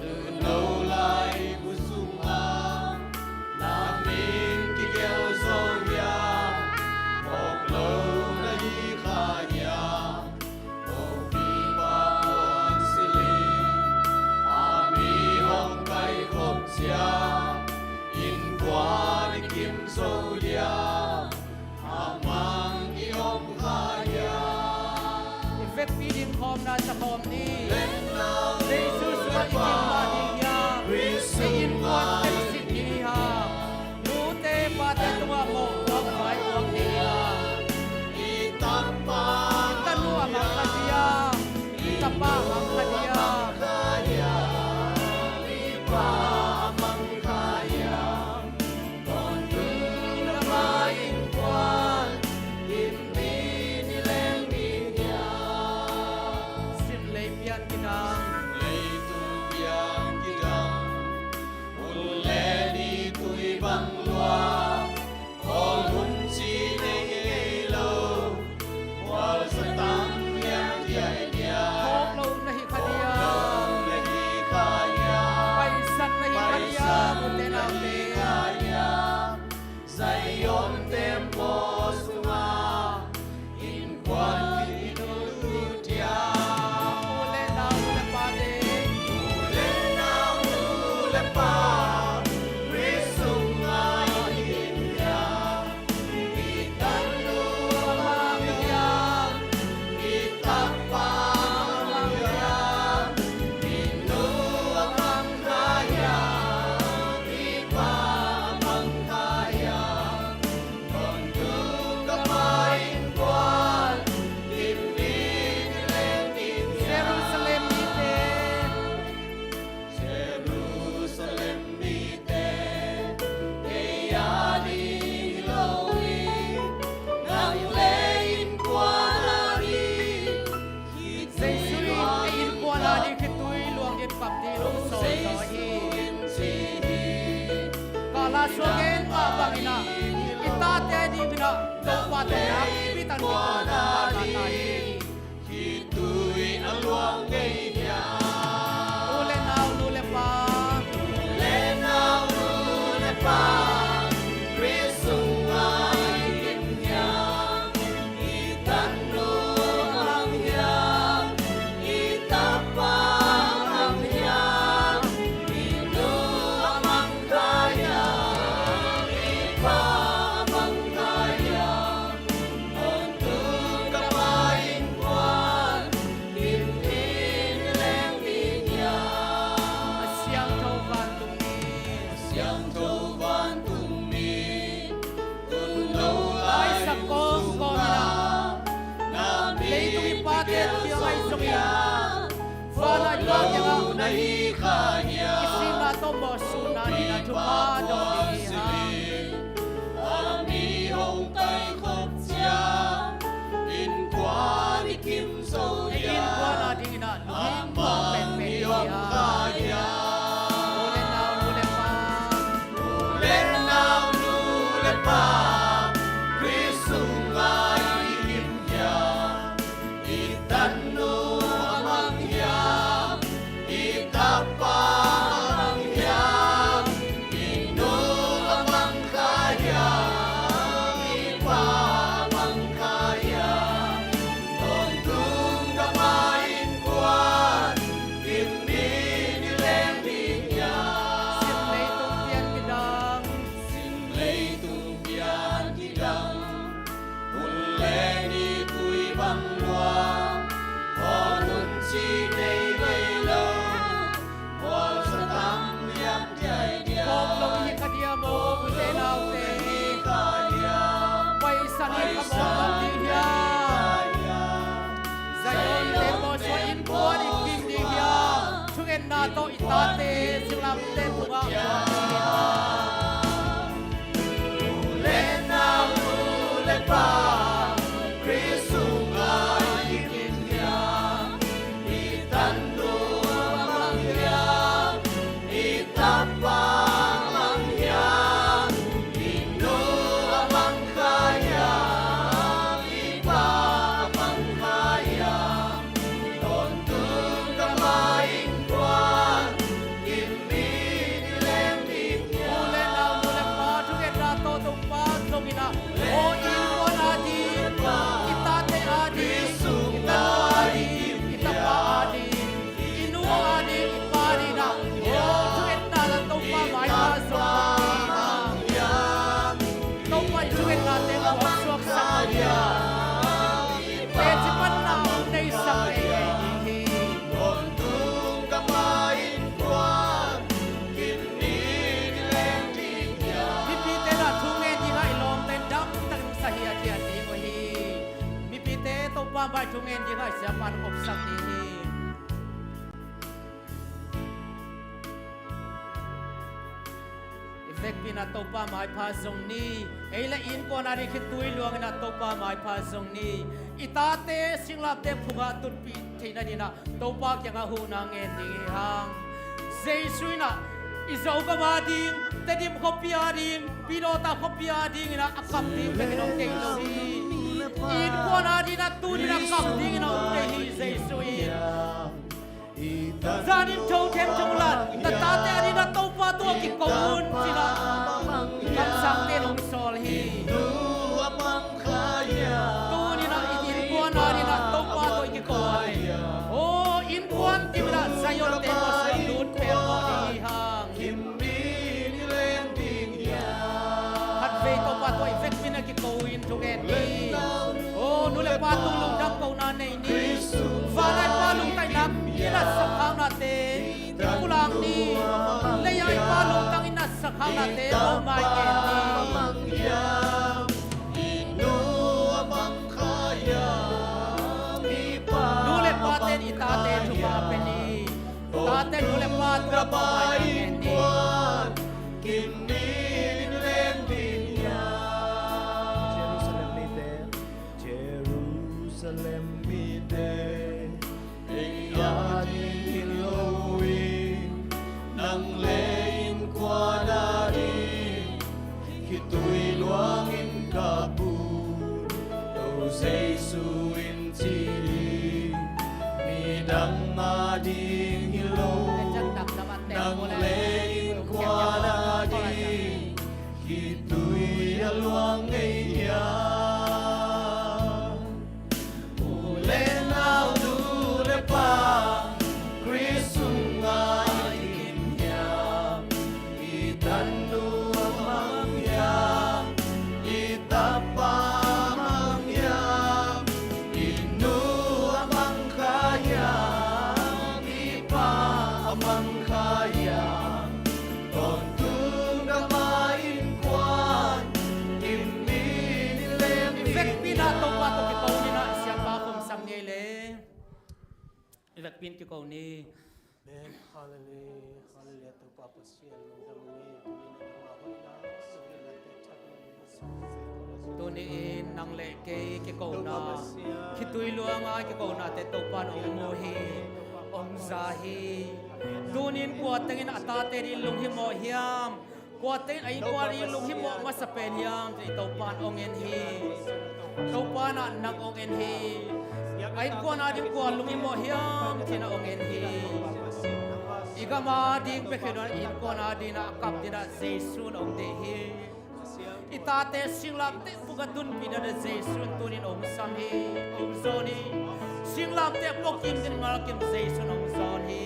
tu no lai bu sungah na min kigelh zo hiam? Phawk lo na hi kha hiam? Kofipa puan siling a mi hong kaikhop ciang innkuan i kim zo hiam? A mang i om kha hiam? I vekpi ding khawmna sa khawm ni. Jesu sungah i kim mah ding hiam? I innkuan teng sit ding hiam? Nute pate tungah mawhpuak maipuak ding hiam? I tapa, i tanu a mang kha diam? I tapa a mang kha diam? I pa a mang kha diam? Tawntung gam a innkuan kim in i leng ding hiam? Sim lei pian kidang, leitung pian kidang, hun le ni tui bang lua, khawl hun cih nei ngei lo, khualzin tam liang diaidia. Phawk lo na hi kha diam? Phawk lo na hi kha diam? Paisan na hi kha diam? Paisan na hi kha diam? Zion temple sungah innkuan i lut diam? U le nau, nu le pate, u le nau, nu le pa, Khrist sungah i kim hiam? I tannu a mang hiam? I tapa a mang hiam? I nu a mang kha hiam? I pa a mang kha hiam? Tawntung gam a innkuan kim in i leng ding hiam? Jerusalem mite, Jerusalem mite, kei a ding hi lo hi. Nang le innkuan a ding khitui luang, Jesu in ei innkuan a ding khitui luang ding kap ding hong sawl zaw hi. Kala suak gen mah bangin ah i tate a dingin ah Topa tawh nakpi takin kipawlna ta hi. Khitui a luang ngei hiam? U le nau, nu le pa, Hi kha hiam? I sihna tawh mawhsutna in a thupha dong ding hi hang. A mi hong kai khop ciang innkuan i kim zo hiam? Innkuan a dingin a lungkim mawk penpen hi hang. Nu le nau, nu le pa, nu le nau, nu le pa, Khrist sungah i kim hiam? I tanu a mang hiam? I tapa a mang hiam? I nu a mang kha hiam? I pa a mang kha hiam? Tawntung gam a innkuan kim in i leng ding hiam? Sim leitung pian kidang, sim leitung pian kidang, hun le ni tui bang lua, khawl hun ci nei ngei lo, khawl sa tam liam diaidiai. Kawk lo hi kha diam aw, u te nau te? Paisan hi kha maw, bang ding hiam? Zion te mawhsuah innkuan i kim ding hiam? Thungetna tawh i tate singlamteh phungah Nu le nau, nu le pa, Khrist sungah i kim hiam? I tanu a mang hiam? I tapa a mang hiam? I nu a mang kha hiam? I pa a mang kha hiam? Tawntung gam a innkuan kim in i leng ding hiam? Nu le nau, nu le pa, thungetna tawh Topa zong in a, aw, innkuan a ding, i tate a ding, i tanu a ding, i tapa a ding, i nu a ding, i pa a ding in a, aw, thungetna la Topa maipha zong hi hang. Topa in thungetnate khuak suaksak hi hang. Teci panna hong neisak ngei ngei ding hi. Tawntung gam a innkuan kim in i leng ding hiam? Mipite in a thu ngen ding a i lawmte in damtakin sa hi a, kiat ding uh hi. Mipite Topa mai thu ngen ding a i siapa in hopsak ding hi. I vekpi in a Topa maipha zong ni. Ei le innkuan a ding khitui luang in a Topa maipha zong ni. I tate singlamteh phungah tutpih theihna dingin a Topa kiangah huhna ngen ding hi hang. Jesu in a i Zogam a ding, Tedim khuapi a ding, Pidawta khuapi a dingin a, a kam ding bekin hong kei lo hi. Innkuan a dingin a tuni in a kam dingin a hong kei hi Jesu in. Zanin thothem thong lan, na tate a dingin a Topa tungah kiko un, ci-in a kamsangte in hong sawl hi. Tuni in a i innkuan a dingin a Topa tawh i kiko a, aw, innkuan kim in a Zion te mawhsuah lut peuhmawh ding hi hang. Khatvei Topa tawh i vekpi in a kiko in thungen ni. Aw, nu le pa tung lungdam kohna nei ni. Vanlaipa lungtaihna i natsak khanate i pulak ni. Lei-a i Pa lungtang i natsak khanate lo mai ngen ni. Nu le pate in i tate thupha pia ni. Tate, nu le pa, tua pa mai ngen ni. Jerusalem mite, Jerusalem mite, ei a ding hi lo in, nang le innkuan a ding khitui luangin kap un. To Jesu in ci hi, midang a ding hi lo, nang le innkuan a ding khitui a luang ngei hiam? U le nau, nu le pa, Khrist sungah i kim hiam? I tanu a mang hiam? I tapa a mang hiam? I nu a mang kha hiam? I pa a mang kha hiam? Tawntung gam a innkuan kim in i leng ding. I vekpi in a Topa tawh kiko ni in a, i siapa khum sam ngei le. I vekpi in kiko ni. Amen. Hallelujah. Hallelujah. Topa Pasian lungdam ung e, tuni in nangmah hoihna, tuni in nang le kei kikona, khitui luanga kikona te Topa in hong mu hi, hong za hi. Tuni in kua tengin a tate ding lunghimawh hiam? Kua tengin a innkuan a ding lunghimawh masa pen hiam? Ci-in Topa in hong en hi. Topa in ah nang hong en hi. A innkuan a ding kua lunghimawh hiam? Ci-in ah hong en hi. I gam a ding bek hi lo in, innkuan a ding ah, a kap ding ah Jesu in hong deih hi. I tate singlamteh buk ah tunpih ding ah Jesu in tuni in hong sam hi, hong zawn hi. Singlamteh puakim ding ngalkim Jesu in hong zawn hi.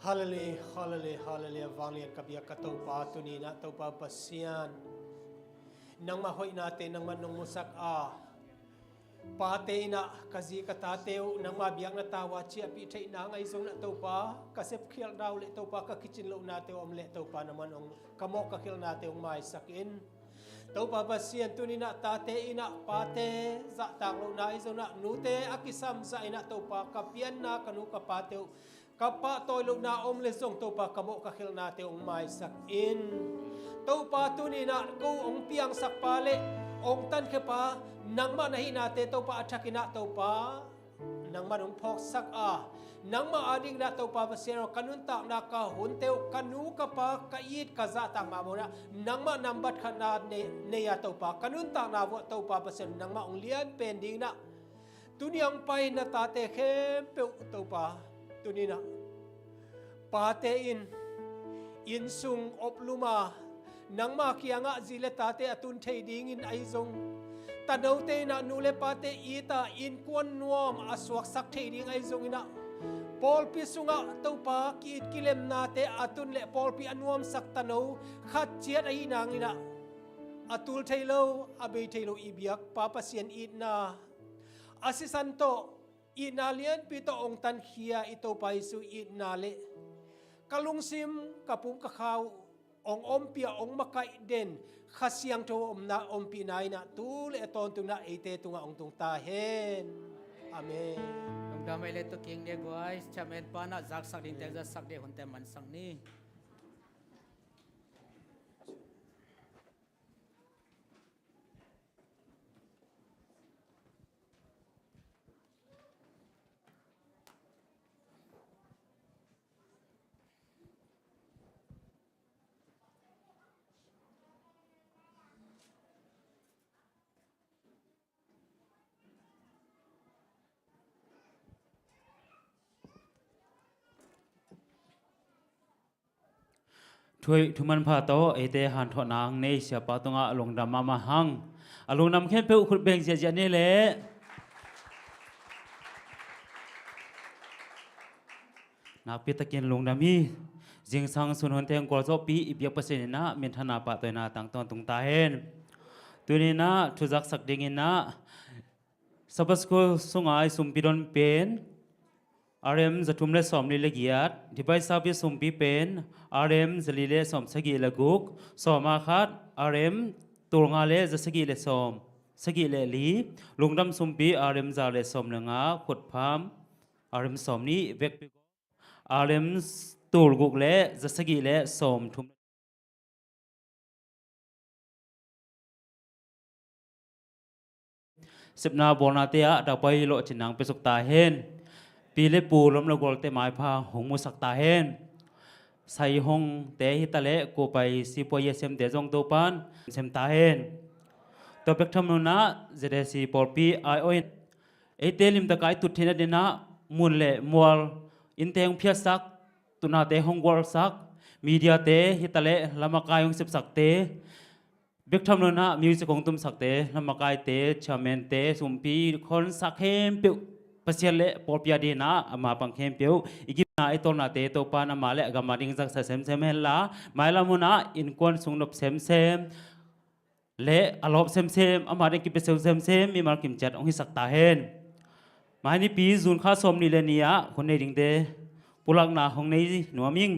Hallelujah, hallelujah, hallelujah. Vanglian ka biak ka Topa, tuni in ah Topa Pasian, nangmah hoihnate nangmah nong musak a, pate in ah ka zi ka tate uh nangmah biakna tau a ciahpih theih nang ahi zongin ah Topa, ka sepkhialhna uh le Topa, ka kicin lohnate uh om leh Topa, nangmah nong, ka mawh ka khialhnate hong maisak in. Topa Pasian, tuni in ah tate in ah pate zahtak lohna ahi zongin ah, nute a kisam zah in ah Topa, ka pianna ka nu ka pate uh ka pahtawi lohna om leh zong Topa, ka mawh ka khialhnate hong maisak in. Topa, tuni in ah ko hong piangsak pa le hong tankhia pa nangmah na hihnate Topa, a thak in ah Topa, nangmah in hong phawksak a, nangmah a ding in ah Topa Pasian aw, ka nuntakna ka hunte uh, ka nu ka pa, ka it ka zahtak mah bangin ah nangmah nambat khatna nei, nei a Topa, ka nuntakna vuah Topa Pasian nangmah hong lian pen ding in ah, tuni a hong pai na tate khempeuh Topa, tuni in ah pate in innsung oplum a, nangmah kiangah zi le tate a tun thei dingin ahi zong, tanote in ah nu le pate it a innkuan nuam a suaksak thei ding ahi zongin ah, pawlpi sungah Topa ki-it kilemnate a tun leh pawlpi a nuamsak tano khat ciat ahi nangin ah, a tul thei lo, a bei thei lo i biak Pa Pasian itna, a sisan tawh itna lianpi tawh hong tankhia i Topa Jesu itna le ka lungsim, ka pum, ka kha uh hong ompih a, hong makaih den Kha Siangtho omna, ompihna in ah tu le a tawntung in ah eite tungah hong tung ta hen. Amen. Lungdam ei le tu king de guai, chairman pa in ah zaksak dingte zaksak de, hunte mansak ni. Thu, thu manpha tawh eite hanthawhna hong nei siapa tungah lungdam mahmah hang. A lungdam khempeuh khut beng ziahziah ni leh. Nakpi takin lungdam hi. Zingsang sun hun teng gualzawhpih i biak Pasian in ah minthanna pahtawina tang tawntung ta hen. Tuni in ah thu zaksak dingin ah Sabbath School sunga i sumpi don pen R M za thum le sawmli le giat, Divine Service sumpi pen R M za li le sawmsagih le guk, sawm a khat, R M tul nga le za sagih le sawm sagih le li, lungdam sumpi R M za le sawm le nga, khutpham R M sawmnih, vekpi R M tul guk le za sagih le sawm thum. Sepna bawlnate ah a takpai lawhcinna hong piasuk ta hen. Pi le pu, lawm le gualte maipha hong musak ta hen. Sai hongte hi ta leh, kuapai sipuai a siamte zong Topa'n sem ta hen. Tua bek tham lo in ah Z A C pawlpi aiawhin eite limtakin i tut theihna dingin ah mun le mual, innte hong phiatsak, tutnate hong gualsak, mediate hi ta leh, lamkai hong sepsakte, bek tham lo in ah music hong tumsakte, lamkaite, chairmante, sumpi khonsak khempeuh, Pasian le pawlpi a dingin ah a mapang khempeuh, i gimna i tawlnate Topa'n ama le a gam a ding zaksak semsem hen la, mailam hun ah innkuan sung nop semsem le a lawp semsem, ama ding kipia semsem, mimal kimciat hong hisak ta hen. Mai nipi June kha sawmnih le nih ah hun nei dingte pulakna hong nei nuam ing.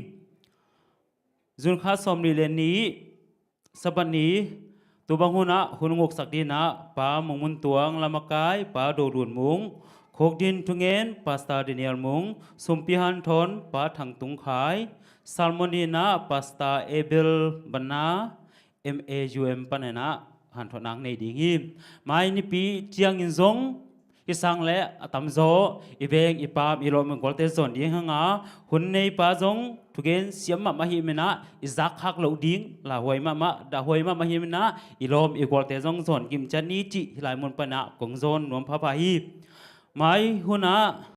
June kha sawmnih le nih, Sabbath ni, tu bang hunah hun nguksak dinah Pa Mung Mun Tuang, lamakai Pa Do Dun Mung, khukdin thungen Pastor Daniel Mung, sumpi hanthon Pa Thang Tung Khai, sermon dinah Pastor Abel Banna, M A U M paninah hanthotnak nei ding hi. Mai nipi ciangin zong hi sang le a tamzaw i veng i pam i lawm i gualte zon ding hanga, hun neipa zong thugen siam mahmah hi minah i zakkhak loh ding lauhuai mahmah, dahhuai mahmah hi minah i lawm i gualte zong zon gimciat ni cih hih lai mun panah kong zon nuam phapha hi. Mai hunah